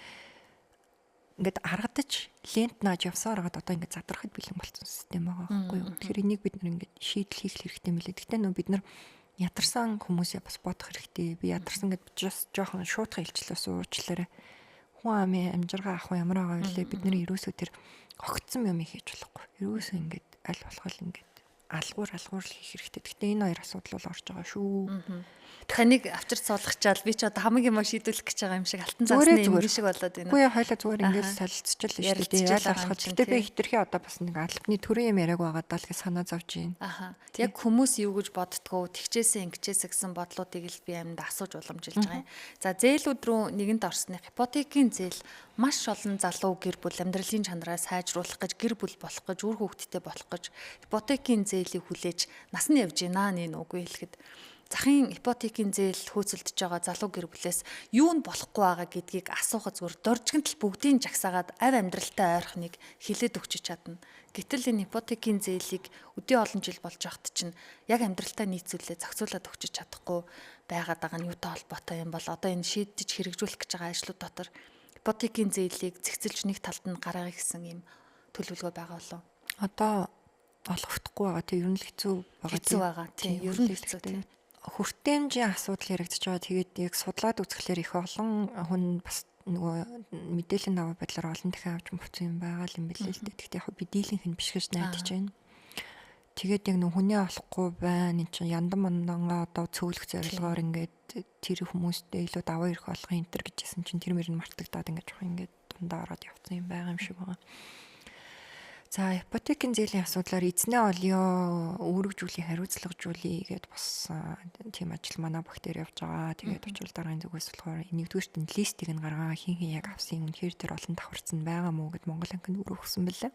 аргадаж лент нааж явсаар хагаад одоо ингээд задрахад бэлэн болсон систем байгаа байхгүй юу. Тэгэхээр энийг бид нар ингээд шийдэл хийх хэрэгтэй мөлий. Гэхдээ нөө бид нар ядарсан хүмүүсээ бас бодох хэрэгтэй. Би ядарсан гэд just жоохон шуутхан илчлээс уучлаарай. Хүн амын амжиргаа ах ямар байгаа вэ? Бид нар ерөөсөө тэр огцсон юм хийж болохгүй. Ерөөсөө ингээд аль болох л ингээд алгуур л хийх хэрэгтэй. Гэхдээ энэ хоёр асуудал бол орж байгаа шүү. Таныг авчирч суулгачаал би ч одоо хамаг юм шийдвүлэх гэж байгаа юм шиг алтан заасны юм шиг болоод байна. Үгүй хойлоо зүгээр ингээд солилцчихл шүү дээ. Аль болох. Гэхдээ би хитрхи одоо бас нэг албаны төрийн юм яриаг байгаа даа л гэж санаа зовж байна. Аха. Яг хүмүүс юу гэж боддгоо тэгчээсээ ингэчээсээ гэсэн бодлуудыг л би амьд асууж уламжилж байгаа юм. За зээлүүд рүү нэгэнт орсных ипотекийн зээл маш олон залуу гэр бүл амьдралын чанараа сайжруулах гэж гэр бүл болох гэж үр хүүхэдтэй болох гэж ипотекийн зээлийг хүлээж нас нь явж гинэ нэ үгүй хэлэхэд захын ипотекийн зээл хөөцөлдөж байгаа залуу гэр бүлээс юу нь болохгүй байгаа гэдгийг асуухад зүгээр доржигнтал бүгдийн жагсаагаад ав амьдралтай ойрхныг хилээд өгчиж чадна. Гэтэл энэ ипотекийн зээлийг өдий олон жил болж байхад чинь яг амьдралтай нийцүүлээ зохицуулаад өгчиж чадахгүй байгаад байгаа нь юутай холбоотой юм бол одоо энэ шийдэж хэрэгжүүлэх гэж байгаа ажлууд дотор ипотекийн зээлийг зэгцэлж нэг талд нь гаргая гэсэн юм төлөвлөгөө байгаа болов? Одоо олгохдохгүй байгаа тийм ер нь л хэцүү байгаа. Хэцүү байгаа тийм ер нь хэцүү тийм. Хүртээмжийн асуудал яригдж байгаа. Тэгээд яг судлаад үзэхлээр их олон хүн бас нөгөө мэдээллийн даваа байдлаар олон дахин авч мөвцөн юм байгаа юм билээ л дээ. Гэхдээ яг би дийлэнх нь биш гэж найдаж байна. Тэгээд яг нөгөө хүнээ олохгүй байна. Энд чинь яндан мандангаа одоо цөөлөх зорилгоор ингээд тэр хүмүүстэй илүү даваа ирэх болгон энэ төр гэжсэн чинь тэр мөр нь мартагдаад ингээд жоохон ингээд дундаа ороод явцсан юм байгаа юм шиг байгаа. За ипотекийн зээлийн асуудлаар эзнээ олё, үүрэгжүүлэх, хариуцлагажуулъя гэдээ бас тийм ажил манай баг дээр явж байгаа. Тэгээд учрал даргын зүгээс болохоор нэгдүгüрт нь листийг нь гаргаа, хин хин яг авсан үнэхээр тэр олон давхарцсан байгаа мó гэд Монгол банкнд өрөөхсөн бэлээ.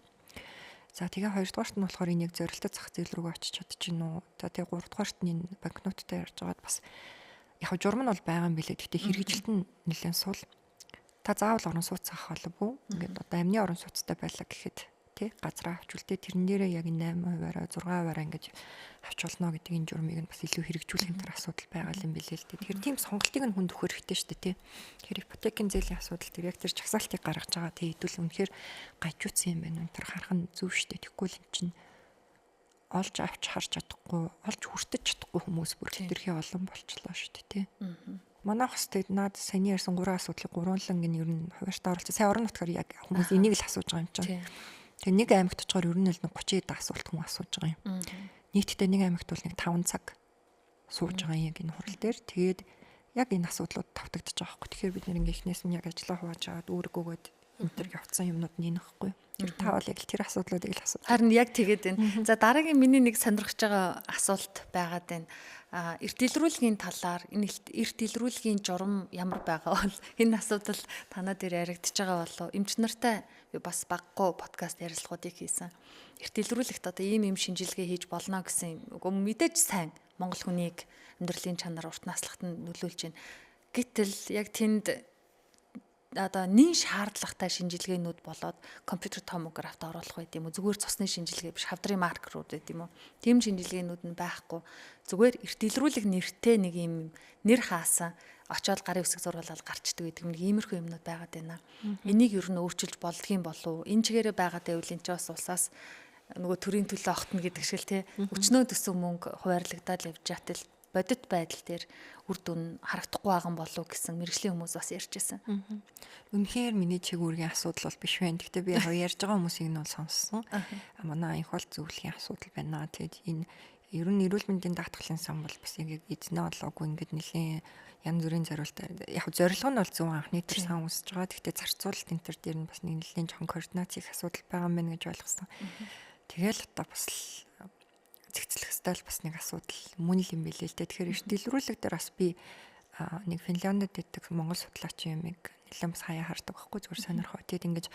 За тэгээ хоёрдугаарт нь болохоор энэ яг зорилттой зах зээл рүү очиж чадчих гин үү. За тэгээ гуравдугаарт нь энэ банкноттой ярьж байгаад бас яг журам нь бол байгаа юм билээ. Гэхдээ хэрэгжилт нь нэлээд сул. Та заавал орон сууц авах албагүй. Ингээд одоо амны орон сууцтай байлаа гэхэд тий газраа авч үлдээ тэрэн дээрээ яг 8%-аараа 6%-аараа ингэж авч болно гэдэг энэ журмыг нь бас илүү хэрэгжүүлэх юм төр асуудал байгаа юм билээ л дээ. Тэгэхээр тийм сонголтыг нь хүнд өгөх хэрэгтэй шүү дээ тий. Тэгэхээр ипотекийн зээлийн асуудал тэр яг тэр жагсаалтыг гаргаж байгаа тий хэдүүл үнэхээр гажууцсан юм байна. Үнэ тэр харах нь зөв шүү дээ. Тэгэхгүй л эн чинь олж авч харж чадахгүй, олж хүртэж чадахгүй хүмүүс бүр хэтэрхий олон болчлоо шүү дээ тий. Манайх бас тэгээд наад саяны ярьсан гурван асуудлыг гурванлан гин ер нь хуваарьтаа оролцсон. Сая орон нутгаар яг хүмүүс энийг л асууж байгаа юм чинь. Тэгээ нэг аймагт очихоор ер нь л 30 хэд асуулт хүн асууж байгаа юм. Нийтдээ нэг аймагт бол нэг 5 цаг сууж байгаа юм яг энэ хурал дээр. Тэгээд яг энэ асуудлууд тавтагдчих байгаа байхгүй. Тэгэхээр бид нэр ингээ эхнээс нь яг ажиллаа хувааж аваад үүрэг өгөөд энэ төр явцсан юмнууд нь энэ байхгүй. Тэр та бол яг л тэр асуудлуудыг л асуу. Харин яг тэгээд байна. За дараагийн миний нэг сонирхож байгаа асуулт байгаад байна. Эрт илрүүлгийн талаар энэ эрт илрүүлгийн журам ямар байгаа бол энэ асуудал танаа дээр яригдчихэж байгаа болов. Эмч нартай би бас баггүй подкаст ярилцлагуудыг хийсэн. Эрт илрүүлэгт одоо ийм шинжилгээ хийж болно гэсэн мэдээж сайн Монгол хүнийг амьдралын чанар урт наслахт нь нөлөөлж байна. Гэтэл яг тэнд одоо нин шаардлагатай шинжилгээнүүд болоод компьютер томографт оруулах байт юм уу, зүгээр цусны шинжилгээ биш хавдрын маркерууд байт юм уу, тийм шинжилгээнүүд нь байхгүй, зүгээр эрт илрүүлэг нэртэй нэг юм нэр хаасан очиод гарын үсэг зурвалал гарчдаг гэдэг нэг иймэрхүү юмнууд байгаад байна. Энийг ер нь өөрчилж болдгийм болов? Энэ чигээрээ байгаад байвал энэ ч бас улсаас нөгөө төрийн төлөө огтно гэдэг шиг л те өчнөө төсөн мөнгө хуваарлагдаад явж жатал бодит байдал дээр үр дүн харагдахгүй байгаа болов гэсэн мэрэгжлийн хүмүүс бас ярьж байсан. Үнэхээр миний чиг үүргийн асуудал бол биш байна. Гэхдээ би яг ярьж байгаа хүмүүсийг нь бол сонссон. Манай инх бол зөвлөхийн асуудал байна. Тэгэд энэ ер нь эрүүл мэндийн даатгалын сан бол бас яг эзнээ олоогүй ингээд нэлийн янз бүрийн зориулт яг зорилго нь бол зөв анхны тэр сан үүсэж байгаа. Гэхдээ зарцуулалт энэ төр дээр нь бас нэг нэлийн жоохон координац их асуудал байгаа юм байна гэж ойлгосон. Тэгэл одоо бас зэгцлэх ёстой л бас нэг асуудал мөн л юм билээ л дээ. Тэгэхээр эрт илрүүлэг дээр бас би нэг Финляндд байдаг монгол судлаачийн юмыг нэлээд бас хаяа хардаг байхгүй, зүгээр сонирхоо. Тэгэд ингэж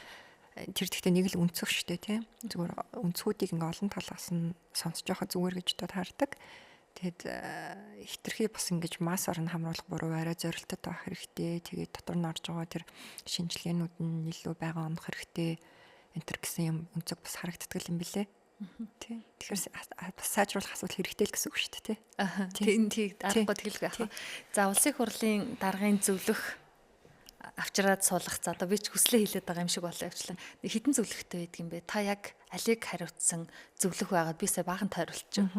тэр тэгтээ нэг л өнцөг штэ тий. Зүгээр өнцгүүдийг ингээ олон талаас нь сонсож байхад зүгээр гэж бодоод хардаг. Тэгэд хитрхи бас ингэж массаар нь хамруулах буруу, арай зорилттой байх хэрэгтэй. Тэгээд дотор нь орж байгаа тэр шинжилгээнүүд нь илүү байгаа онох хэрэгтэй. Энэ төр гэсэн юм өнцөг бас харагддаг юм билээ. Тий. Тэгэхээр бас сайжруулах асуудал хэрэгтэй л гэсэн үг шүү дээ, тий. Аа. Тийм тий. Аргагүй тэгэлгүй яах вэ? За улсын хурлын даргын зөвлөх авчираад суулгах. За одоо би ч хүслээ хилээд байгаа юм шиг болоо явчлаа. Хитэн зөвлөхтэй байдаг юм бэ? Та яг алийг хариуцсан зөвлөх байгаад би сая баахан тойруулчих.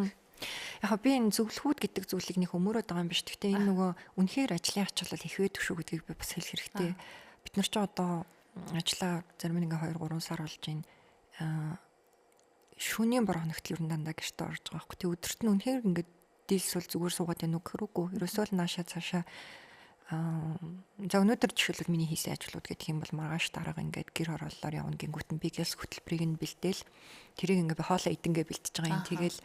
Яг би энэ зөвлөхүүд гэдэг зүйлийг нэг өмөрөөд байгаа юм биш. Гэхдээ энэ нөгөө үнэхээр ажлын ач бол их байдаг шүү гэдгийг би бас хэлэх хэрэгтэй. Бид нар ч одоо ажлаа зарим нэг 2 3 сар болж байна. Шөнийн бороо хоногт ер нь дандаа гэртээ орж байгаа байхгүй. Тэг өдөрт нь үнэхээр ингээд дийлсвэл зүгээр суугаад байна уу гэхээр үгүй. Ерөөсөө л наашаа цаашаа за өнөөдөр жишээлбэл миний хийсэн ажлууд гэх юм бол маргааш дараага ингээд гэр хорооллоор явна гингүүт нь би гэлс хөтөлбөрийг нь бэлдээл тэрийг ингээд би хоолоо идэнгээ бэлтэж байгаа юм. Тэгэл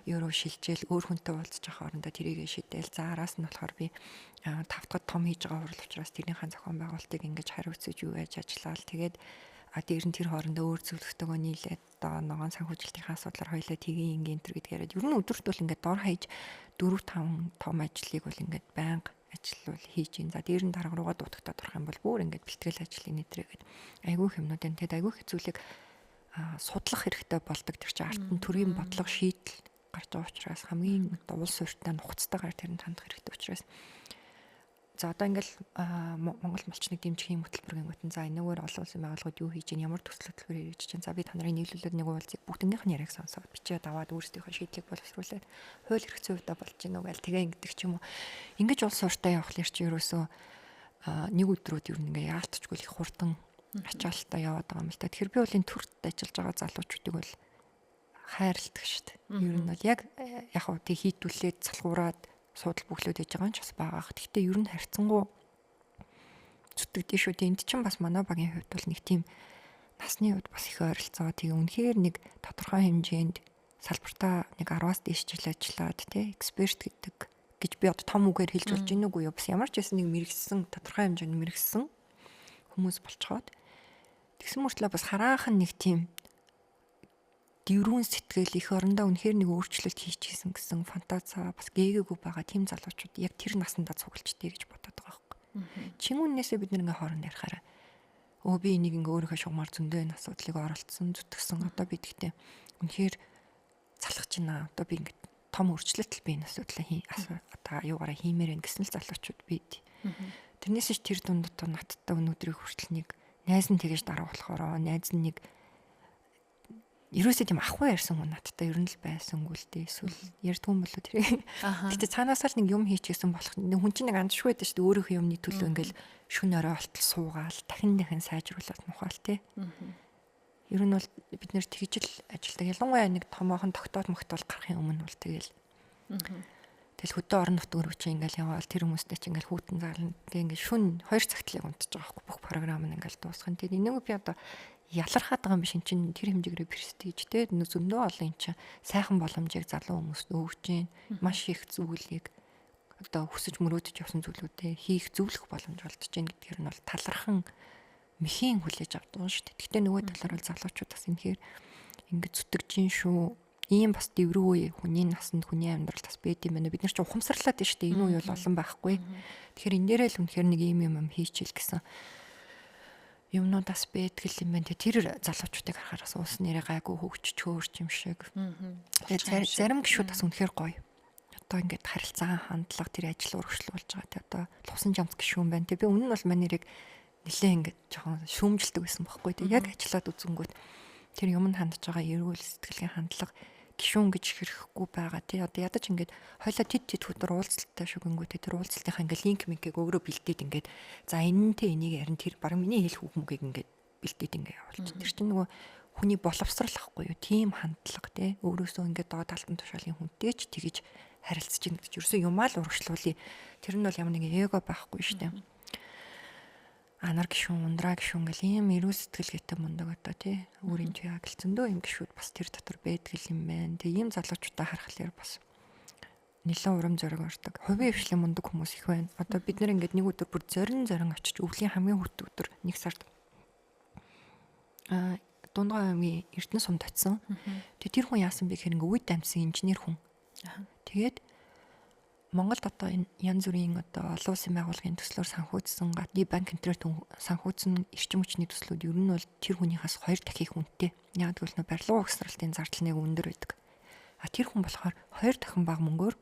ерөө шилжээл өөр хүнтэй уулзж байгаа хоорондоо тэрийгэ шидээл. За араас нь болохоор би тавтахад том хийж байгаа хурал учраас тэрнийхэн зохион байгуулалтыг ингээд хариуцаж юу яаж ажиллаал. Тэгээд дээр нь тэр хоорондоо өөр зөвлөгтөөгөө нийлээд одоо ногоон санхүүжилтийн асуудлаар хоёлаа тгийн ингийн энэ төр гэдгээр яриад ер нь өдөрт бол ингээд дор хаяж 4 5 том ажлыг бол ингээд байнга ажил бол хийж ин. За дээр нь дарга руугаа дутагтаад орох юм бол бүр ингээд бэлтгэл ажлын нэтрээгээд айгүй хэмнүүд энэ тэгэд айгүй их зүйлийг судлах хэрэгтэй болдог. Тэр чинь арт нь төрийн бодлого шийдэл гарч байгаа учраас хамгийн одоо улс суурьтай нухацтайгаар тэрэнд хандах хэрэгтэй учраас за одоо ингээл Монгол малчныг дэмжих юм хөтөлбөр гингүүт нь за энэгээр олон улсын байгууллагууд юу хийж гин, ямар төсөл хөтөлбөр хэрэгжиж чинь, за би та нарын нийлүүлээд нэг уулзыг бүгднийх нь яриаг сонсоод бичээд аваад өөрсдийнхөө шийдлийг боловсруулад хууль эрх зүйн хувьдаа болж гин үү гээл тэгээ ингэдэг ч юм уу. Ингэж улс суртаа явахлаар чи ерөөсөө нэг өдрүүд ер нь ингээ яалтчгүй их хурдан ачаалтаа яваад байгаа юм л та. Тэгэхээр би бол энэ төрт ажиллаж байгаа залуучуудыг бол хайрладаг шүү дээ. Ер нь бол яг хав тэг хийдүүлээд залхуураад судал бүглүүд хийж байгаа юм ч бас байгаа. Гэхдээ ер нь харьцангуй зүтгэдэй шүү дээ. Энд чинь бас манай багийн хувьд бол нэг тийм насны хувьд бас их ойролцоо. Тэгээ үнэхээр нэг тодорхой хэмжээнд салбартаа нэг 10-аас дээш жил ажиллаад тий эксперт гэдэг гэж би одоо том үгээр хэлж болж гинэ үгүй юу. Бас ямар ч байсан нэг мэрэгсэн тодорхой хэмжээнд мэрэгсэн хүмүүс болцоход тэгсэн мөртлөө бас хараахан нэг тийм дэврүүн сэтгэл их орондоо үнэхээр нэг өөрчлөлт хийчихсэн гэсэн фантазаа бас гээгээгүй байгаа тийм залуучууд яг тэр насандаа цуглчтэй гэж бодоод байгаа байхгүй. Чин үннээсээ бид нэг ингээ хооронд ярихаараа өө би энийг ингээ өөрийнхөө шугамар зөндөө энэ асуудлыг оролцсон, зүтгэсэн. Одоо би тэгтээ үнэхээр залхаж байна. Одоо би ингээ том өөрчлөлт би энэ асуудлаа хий одоо юугаараа хиймээр байна гэсэн л залуучууд бид. Тэрнээс ч тэр дунд одоо надтай өнөөдрийг хүртэл нэг найз нь тэгэж дарга болохоор найз нь нэг ерөөсөө тийм ахгүй ярьсан хүн надтай ер нь л байсангүй л дээ. Эсвэл ярьдгүй юм болоо тэр. Гэтэ цаанаасаа л нэг юм хийчихсэн болох нэг хүн чинь нэг андшгүй байдаг шүү дээ. Өөрийнхөө юмны төлөө ингээл шүн орой болтол суугаал дахин дахин сайжруулаад мухаал тий. Ер нь бол бид нэр тэгж л ажилдаг. Ялангуяа нэг томоохон тогтоол могтоол гарахын өмнө бол тэгэл. Тэгэл хөдөө орон нутг руу чи ингээл яваал тэр хүмүүстэй чи ингээл хүүтэн заална. Тэг ингээл шүн 2 цагтлыг унтаж байгаа байхгүй бүх програм нь ингээл дуусгах. Тэгээд энийг би одоо ялархаад байгаа юм биш, эн чинь тэр хэмжээгээр престиж те зөндөө олон эн чинь сайхан боломжийг залуу хүмүүст өгч гин, маш их зүйлийг одоо хүсэж мөрөөдөж явсан зүйлүүдээ хийх зөвлөх боломж олдож гин гэдгээр нь бол талархан мэхийн хүлээж авдаг шүү дээ. Гэхдээ нөгөө талаар бол залуучууд бас энэхээр ингэж зүтгэж гин шүү. Ийм бас дэврүү хүний насанд хүний амьдрал бас байд юм байна. Бид нар ч ухамсарлаад байна шүү дээ. Энэ үе бол олон байхгүй. Тэгэхээр энэ дээрээ л үнэхээр нэг ийм юм хийчихэл гэсэн юмнууд бас байдаг юм байна. Тэр залуучуудыг харахаар бас уус нэрээ гайгүй хөгжиж хөөрч юм шиг. Тэгээ зарим гişүүд бас үнэхээр гоё. Одоо ингээд харилцаа хандлага тэр ажил урагшлуулж байгаа. Тэ одоо лувсан жамц гişүүн байна. Тэ би өмнө нь бол мань нэрийг нэлээ ингээд жоохон шүүмжилдэг байсан байхгүй. Тэ яг ажиллаад үзэнгүүт тэр юмд хандж байгаа эрүүл сэтгэлийн хандлага гişүүн гэж хэрэгхгүй байгаа тий. Одоо ядаж ингээд хойлоо тэд тэд өдөр уулзалттай шүгэнгүү тий. Тэр уулзалтынхаа ингээд линк минкийг өөрөө бэлдээд ингээд за энэнтэй энийг ярин тэр баг миний хэлэх үг мөгийг ингээд бэлдээд ингээд явуулчих. Тэр чинь нөгөө хүний боловсрал ахгүй юу? Тийм хандлага тий. Өөрөөсөө ингээд доод албан тушаалын хүнтэй ч тэгэж харилцаж ийн гэдэг чинь ерөөсөө юмаа л урагшлуулъя. Тэр нь бол ямар нэгэн эго байхгүй шүү дээ. Анар гişүүн, ундраа гişүүн гэл ийм эрүүл сэтгэлгээтэй мундаг одоо тий өөрийн туяа гэл зөндөө юм гişүүд бас тэр дотор байдаг юм байна. Тэгээ ийм залуучуудаа харахаар бас нэлээд урам зориг ордог. Хувийн хвшлийн мундаг хүмүүс их байна. Одоо бид нэр ингээд нэг өдөр бүр зорин зорин очиж өвлийн хамгийн хүйтэн өдөр нэг сард Дундгой аймгийн Эрдэнэ сумд очисон. Тэгээ тэр хүн яасан бэ гэхээр ингээд үд амьсан инженер хүн. Тэгээд Монголд одоо энэ янз бүрийн одоо олон улсын байгууллагын төслөөр санхүүжсэн гадны банк энтерт санхүүжсэн эрчим хүчний төслүүд ер нь бол тэр хүнийхээс 2 дахин их үнэтэй. Яг гэвэл нөө барилга угсралтын зардал нэг өндөр байдаг. А тэр хүн болохоор 2 дахин бага мөнгөөр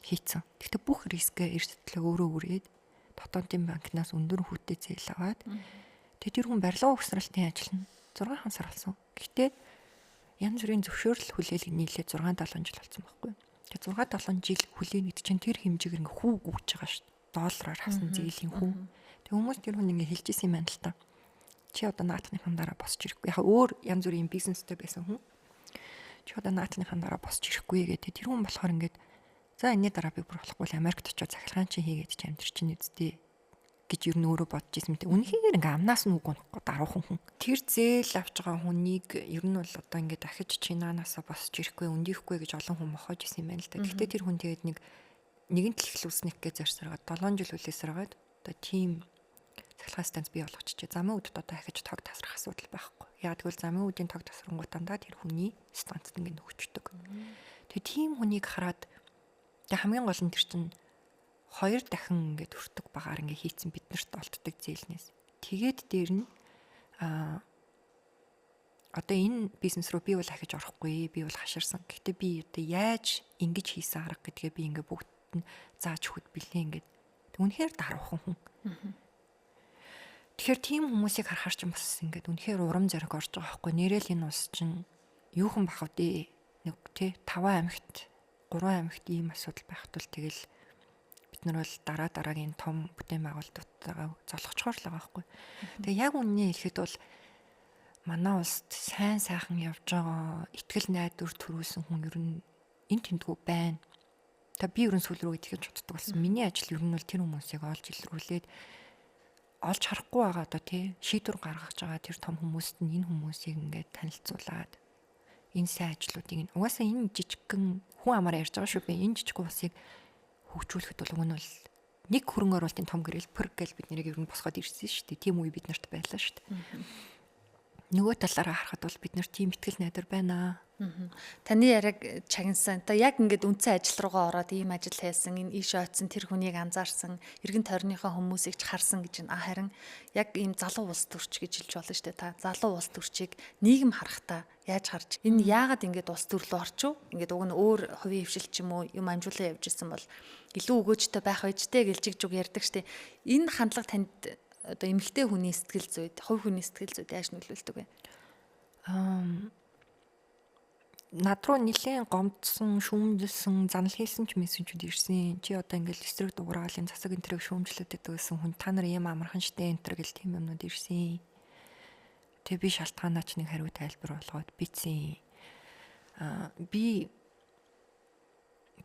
хийцэн. Гэхдээ бүх рискээ эрсдлээ өөрөө үрээд дотоодын банкнаас өндөр хүүтэй зээл аваад тэгээ тэр хүн барилга угсралтын ажил нь 6 сар болсон. Гэхдээ янз бүрийн зөвшөөрөл хүлээлэг нийлээд 6 7 жил болсон байхгүй юу? Тэгээ 6 7 жил хүлээнэ гэдэг чинь тэр хэмжээгээр ингээ хүү гүйж байгаа шүү дээ. Доллараар хасан зээлийн хүү. Тэгээ хүмүүс тэр хүн ингээ хэлж исэн юм байна л та. Чи одоо наатныхан дараа босч ирэхгүй. Яг өөр янз бүрийн бизнестэй байсан хүн. Чи одоо наатныхан дараа босч ирэхгүй гэдэг. Тэр хүн болохоор ингээд за энэний дараа би бүр болохгүй л Америкт очиод цахилгаан чи хийгээд чи амьдр чинь үсттэй гэж ер нь өөрөө бодож ирсэн мэт. Үнэхээр ингээ амнаас нь үг унахгүй даруухан хүн. Тэр зээл авч байгаа хүнийг ер нь бол одоо ингээ дахиж чи наанаасаа босч ирэхгүй, өндихгүй гэж олон хүн мохож исэн юм байна л да. Гэхдээ тэр хүн тэгээд нэг нэгэн төлхлүүлснэх гэж зарсараад 7 жил үлээсэргээд одоо тийм цахилгаан станц бий болгочихжээ. Замын үдд одоо дахиж тог тасрах асуудал байхгүй. Яг тэгвэл замын үдийн тог тасрангуут дандаа тэр хүний станцд ингээ нөхчдөг. Тэгээ тийм хүнийг хараад тэгээ хамгийн гол нь тэр чинь 2 дахин ингээд өртөг багаар ингээд хийцэн биднэрт олддог зээлнээс. Тэгээд дээр нь одоо энэ бизнес рүү би бол ахиж орохгүй, би бол хаширсан. Гэхдээ би одоо яаж ингэж хийсэн арга гэдгээ би ингээд бүгд нь зааж өгөхөд бэлээ ингээд. Үнэхээр даруухан хүн. Тэгэхээр тийм хүмүүсийг харахаар ч бас ингээд үнэхээр урам зориг орж байгаа байхгүй. Нэрэл энэ улс чинь юухан бах вэ? Нэг тий 5 аймагт, 3 аймагт ийм асуудал байхад бол тэгэл бид нар бол дараа дараагийн том бүтээн байгуулалтуудтайгаа золгочхоор л байгаа байхгүй. Тэгээ яг үннийг хэлэхэд бол манай улсад сайн сайхан явж байгаа итгэл найдвар төрүүлсэн хүн ер нь энэ тэмдгүү байна. Та би ер нь сүүл рүү тэгэж боддог болсон. Миний ажил ер нь бол тэр хүмүүсийг олж илрүүлээд олж харахгүй байгаа одоо тий шийдвэр гаргаж байгаа тэр том хүмүүст нь энэ хүмүүсийг ингээд танилцуулаад энэ сайн ажлуудыг угаасаа энэ жижигхэн хүн амаараа ярьж байгаа шүү би энэ жижиг улсыг хөгжүүлэхэд бол уг нь бол нэг хөрөнгө оруулалтын том гэрэл пөр гэл бид нэрийг ер нь босгоод ирсэн шүү дээ. Тийм үе бид нарт байлаа шүү дээ. Нөгөө талаараа харахад бол бид нэр тийм итгэл найдвар байна. Таны яриаг чагнасан. Та яг ингээд үндсэн ажил руугаа ороод ийм ажил хайсан, энэ ийш ойцсон тэр хүнийг анзаарсан, эргэн тойрныхоо хүмүүсийг ч харсан гэж байна. Харин яг ийм залуу улс төрч гэж хэлж болно шүү дээ. Та залуу улс төрчийг нийгэм харахтаа яаж харж энэ яагаад ингээд улс төр рүү орчив? Ингээд уг нь өөр хувийн хвшил ч юм уу юм амжуулан явж исэн бол илүү өгөөжтэй байх байж тээ гэлжиг жүг ярьдаг штэ. Энэ хандлага танд одоо эмэгтэй хүний сэтгэл зүйд, хувь хүний сэтгэл зүйд яаж нөлөөлдөг вэ? Над руу нэлээд гомдсон, шүүмжилсэн, занал хийсэн ч мессежүүд ирсэн. Чи одоо ингээл эсрэг дугуураалын засаг энэ тэрэг шүүмжлээд байдаг гэсэн хүн та нар ийм амархан штэ энэ тэр гэл тийм юмнууд ирсэн. Тэгээ би шалтгаанаа ч нэг хариу тайлбар болгоод битсэн.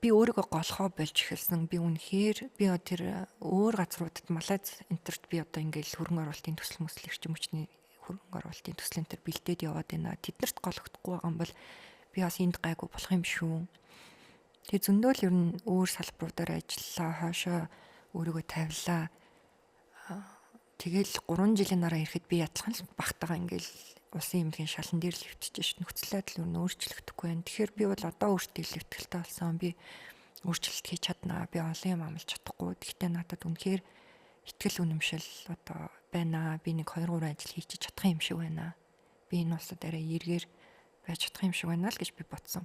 Би өөрийгөө голхоо болж эхэлсэн. Би үнэхээр би тэр өөр газруудад Малайз энтерт би одоо ингээл хөрөнгө оруулалтын төсөл мөсөл эрчим хүчний хөрөнгө оруулалтын төсөл энэ төр бэлдээд яваад байна. Тэднэрт гологдохгүй байгаа юм бол би бас энд гайгүй болох юм шүү. Тэгээ зөндөө л ер нь өөр салбаруудаар ажиллалаа, хойшоо өөрийгөө тавилаа. Тэгэл 3 жилийн дараа ирэхэд би ядалхан л багтаага ингээл улсын эмнэлгийн шалан дээр л хэвтэж шин нөхцөл байдал ер нь өөрчлөгдөхгүй байна. Тэгэхээр би бол одоо өөртөө илүү ихтэй болсон. Би өөрчлөлт хийж чаднаа. Би олон юм амлаж чадахгүй. Гэхдээ надад үнэхээр итгэл үнэмшил одоо байна. Би нэг 2 3 ажил хийж чадах юм шиг байна. Би энэ улсад арай эргээр байж чадах юм шиг байна л гэж би бодсон.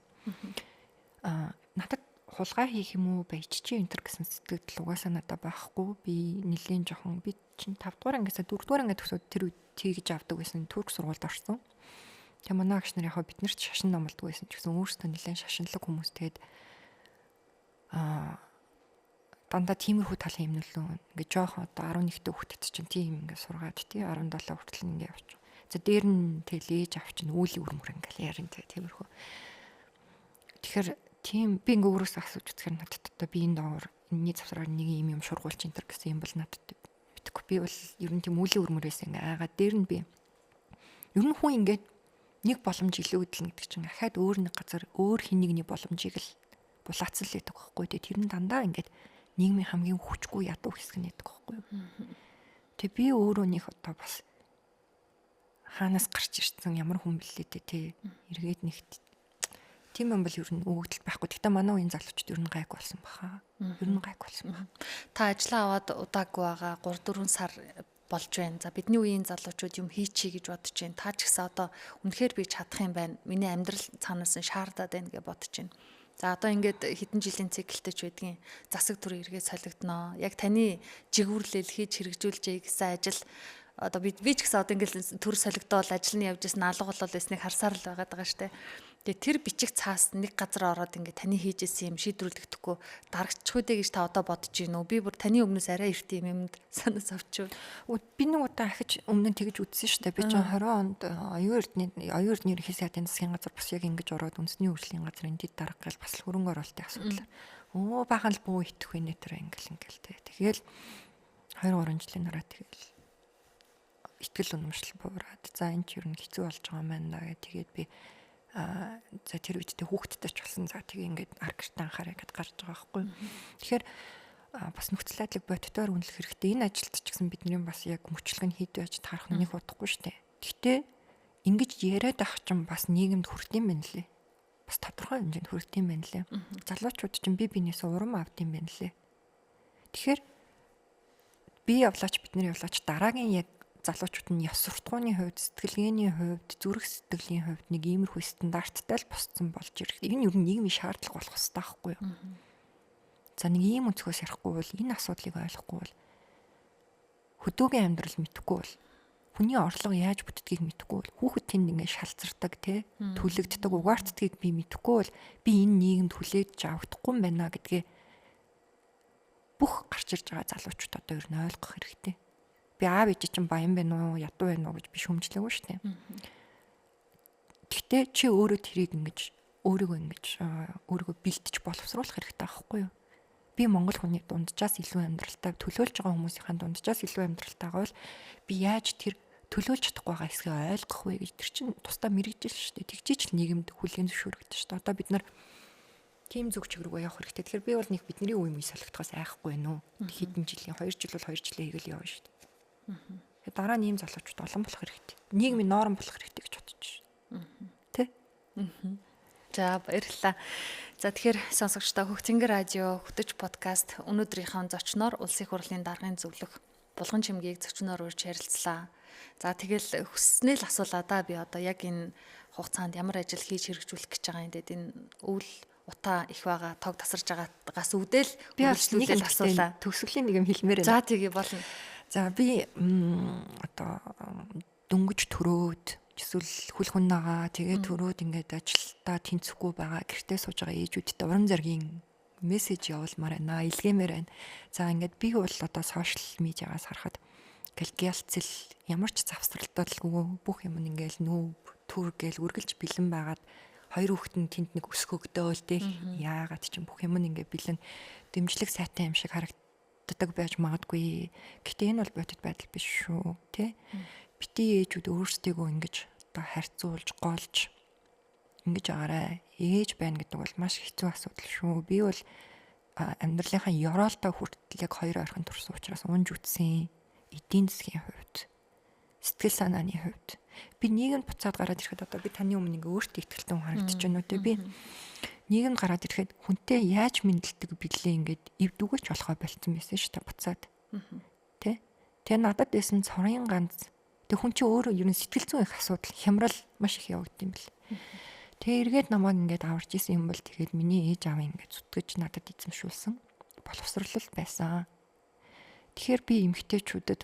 Надад хулгай хийх юм уу баяжчих энэ төр гэсэн сэтгэл угаасаа надад байхгүй. Би нэлээд жоохон би чинь 5 дугаар ангиасаа 4 дугаар анги төгсөөд тэр үед тэгж авдаг байсан турк сургуульд орсон. Тэгээ манай агш нар яг бид нарт шашин номлодог байсан ч гэсэн өөрсдөө нэлээд шашинлаг хүмүүс тэгээд дандаа тиймэрхүү талын юм нөлөө ингээ жоохон одоо 11-т хүүхдэд чинь тийм ингээ сургаад тий 17 хүртэл ингээ явчих. За дээр нь тэгэл ээж авчин үүлийн үрмөр ингээл ярин тий тиймэрхүү. Тэгэхээр тийм би ингээ өөрөөсөө асууж үзэхээр надад одоо би энэ доогоор энэний завсраар нэг юм юм шургуулч энэ төр гэсэн юм бол надад мэдэхгүй. Би бол ер нь тийм үүлийн үрмөрөөс ингээ айгаад дээр нь би ер нь хүн ингээд нэг боломж илүү хөдөлнө гэдэг чинь ахаад өөр нэг газар өөр хин нэгний боломжийг л булаацал гэдэг байхгүй. Тэгээ тэр нь дандаа ингээд нийгмийн хамгийн хүчгүй ядуу хэсэг нь гэдэг байхгүй. Тэгээ би өөрөө нэг одоо бас хаанаас гарч ирсэн ямар хүн бэлээ те эргээд нэгт тийм юм бол ер нь өгөгдөл байхгүй. Гэхдээ манай үеийн залуучууд ер нь гайг болсон баха. Ер нь гайг болсон баха. Та ажлаа аваад удаагүй байгаа 3-4 сар болж байна. За бидний үеийн залуучууд юм хийчихье гэж бодож байна. Та ч гэсэн одоо үнэхээр би чадах юм байна. Миний амьдрал цаанаас нь шаардаад байна гэж бодож байна. За одоо ингээд хэдэн жилийн циклтэй ч байдгийн засаг төр эргээд солигдноо. Яг таны жигүүрлэл хийж хэрэгжүүлжээ гэсэн ажил одоо би ч гэсэн одоо ингээд төр солигдоол ажил нь явж исэн алга болол байсныг харсаар л байгаад байгаа штэ. Тэгээ тэр бичих цаас нэг газар ороод ингээд таны хийж исэн юм шийдвэрлэгдэхгүй дарагчих үдэ гэж та одоо бодож гин үү? Би бүр таны өмнөөс арай эрт юм юмд санаас авчив. Би нэг удаа ахиж өмнө нь тэгж үзсэн штэ. Би ч 20 онд оюун эрдэнэ ерөнхий сайдын засгийн газар бас яг ингэж ороод үндэсний хөгжлийн газрын дэд дарга гал бас хөрөнгө оруулалтын асуудал. Өө баахан л бүү итгэх вэ тэр ингээл ингээл тэ. Тэгэл 2 3 жилийн дараа тэгэл итгэл үнэмшил буураад за энэ ч ер нь хэцүү болж байгаа юм байна гэх тэгээд би за тэр үед тэ хүүхэдтэй ч болсон за тэгээ ингээд ар гэртээ анхаарай гэд гарч байгаа байхгүй. Тэгэхээр бас нөхцөл байдлыг бодитоор үнэлэх хэрэгтэй. Энэ ажилд ч гэсэн бидний бас яг мөчлөг нь хэд байж таарах нь нэг удахгүй штэ. Гэхдээ ингэж яриад ах чинь бас нийгэмд хүрт юм байна лээ. Бас тодорхой хэмжээнд хүрт юм байна лээ. Залуучууд чинь би бинээс урам авд юм байна лээ. Тэгэхээр би явлаач бид нар явлаач дараагийн яг залуучууд нь ёс суртахууны хувьд, сэтгэлгээний хувьд, зүрх сэтгэлийн хувьд нэг иймэрхүү стандарттай л босцсон болж ирэх. Энэ ер нь нийгмийн шаардлага болох ёстой байхгүй юу? За нэг ийм өнцгөөс ярихгүй бол энэ асуудлыг ойлгохгүй бол хөдөөгийн амьдрал мэдэхгүй бол хүний орлого яаж бүтдгийг мэдэхгүй бол хүүхэд тэнд ингээд шалзардаг те түлэгддэг, угаартдгийг би мэдэхгүй бол би энэ нийгэмд хүлээж авахдаггүй юм байна гэдгээ бүх гарч ирж байгаа залуучууд одоо ер нь ойлгох хэрэгтэй. Би аав ээж чинь баян байна уу, ядуу байна уу гэж би шүмжлээгүй шүү дээ. Гэхдээ чи өөрөө тэрийг ингэж өөрийгөө ингэж өөрийгөө бэлтэж боловсруулах хэрэгтэй байхгүй юу? Би монгол хүний дунджаас илүү амьдралтай төлөөлж байгаа хүмүүсийн дунджаас илүү амьдралтайгаа бол би яаж тэр төлөөлж чадахгүй байгаа хэсгээ ойлгох вэ гэж тэр чинь тусдаа мэрэгжил шүү дээ. Тэгжиж л нийгэмд хүлээн зөвшөөрөгдөж шүү дээ. Одоо бид нар тийм зүг чиг рүүгээ явах хэрэгтэй. Тэгэхээр би бол нэг бидний үе мүй солигдохоос айхгүй байна уу? Хэдэн жилийн 2 жил бол 2 жилээ хийгээл явна шүү дээ. Тэгээ дараа нь ийм залуучууд олон болох хэрэгтэй. Нийгмийн норм болох хэрэгтэй гэж бодож байна. Тэ? За баярлалаа. За тэгэхээр сонсогчдоо Хөгцөнгөр радио хөтөч подкаст өнөөдрийнхөө зочноор Улсын их хурлын даргын зөвлөх Булган чимгийг зочноор урьж ярилцлаа. За тэгэл хүснээ л асуулаа да би одоо яг энэ хугацаанд ямар ажил хийж хэрэгжүүлэх гэж байгаа юм дээд энэ өвөл утаа их байгаа тог тасарж байгаагаас үүдэл үргэлжлүүлэл асуулаа. Төгсгөлийн нэг юм хэлмээр байна. За тэгээ болно. За би одоо дөнгөж төрөөд эсвэл хөл хүннагаа тэгээ төрөөд ингээд ажилдаа тэнцэхгүй байгаа гэртээ сууж байгаа ээжүүдтэй урам зоригийн мессеж явуулмаар байна, илгээмээр байна. За ингээд би бол одоо сошиал медиагаас харахад ингээл гялцэл ямар ч завсралталгүй бүх юм ингээл нүүб төр гээл үргэлж бэлэн байгаад хоёр хүүхэд нь тэнд нэг өсгөгдөөл тэг яагаад ч юм бүх юм ингээ бэлэн дэмжлэг сайтай юм шиг харагддаг байж магадгүй. Гэтэ энэ бол бодит байдал биш шүү, тэ? Бити ээжүүд өөрсдийгөө ингэж одоо харьцуулж, голж ингэж агаарай. Ээж байна гэдэг бол маш хэцүү асуудал шүү. Би бол амьдралынхаа ёроолтой хүртэл яг хоёр ойрхон төрсөн учраас унж үтсэн. Эдийн засгийн хувьд, сэтгэл санааны хувьд би нийгэмд буцаад гараад ирэхэд одоо би таны өмнө ингээ өөртөө ихтгэлтэй хүн харагдаж байна уу те би нийгэмд гараад ирэхэд хүнтэй яаж мэндэлдэг билээ ингээд эвдүгөөч болохоо болцсон байсан шүү дээ буцаад тэ. Тэгээ надад байсан цорын ганц тэг хүн чинь өөрөө ер нь сэтгэл зүйн их асуудал хямрал маш их явагдсан юм бэл. Тэгээ эргээд намайг ингээд аварч исэн юм бол тэгээд миний ээж аав ингээд зүтгэж надад эзэмшүүлсэн боловсруулал байсан. Тэгэхээр би эмгтээчүүдэд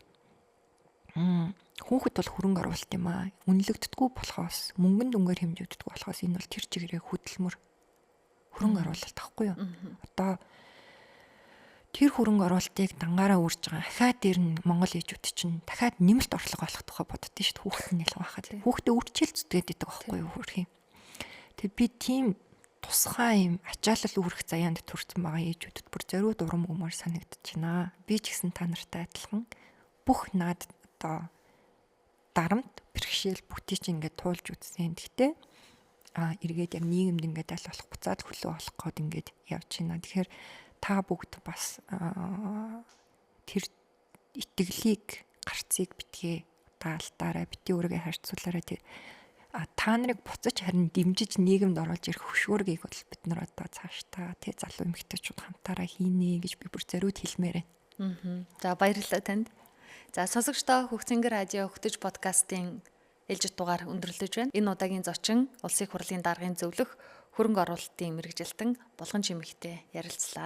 хүүхэд бол хөрөнгө оруулалт юм аа. Үнэлэгддэггүй болохоос, мөнгөн дүнгээр хэмжигддэггүй болохоос энэ бол тэр чигээрээ хөдөлмөр хөрөнгө оруулалт ахгүй юу? Одоо тэр хөрөнгө оруулалтыг дангаараа үрж байгаа. Дахиад дээр нь Монгол ээжүүд чинь дахиад нэмэлт орлого олох тухай боддөө шүү дээ. Хүүхэд нь ялах байхад. Хүүхдээ үрчээл зүтгээд идэг байхгүй юу хөрхийн. Тэг би тийм тусгай юм ачаалал үүрэх заяанд төрсэн байгаа ээжүүдэд бүр зориуд урам өгмөр санагдаж байна. Би ч гэсэн та нартай адилхан бүх наад одоо дарамт бэрхшээл бүгдийг чинь ингээд туулж үзсэн. Гэхдээ эргээд яг нийгэмд ингээд аль болох буцаад хөлөө олох гээд ингээд явж байна. Тэгэхээр та бүгд бас тэр итгэлийг гарцыг битгий одоо алдаарай, битгий өөрийгөө харьцуулаарай. Тэг та нарыг буцаж харин дэмжиж нийгэмд оруулж ирэх хөшүүргийг бол бид нар одоо цаашдаа тий залуу эмэгтэйчүүд хамтаараа хийнэ гэж би бүр зориуд хэлмээр байна. За баярлалаа танд. За сонсогчдоо Хөгцөнгөр радио хөтөж подкастын ээлжит дугаар өндөрлөж байна. Энэ удаагийн зочин Улсын их хурлын даргын зөвлөх хөрөнгө оруулалтын мэргэжилтэн Булган чимэгтэй ярилцлаа.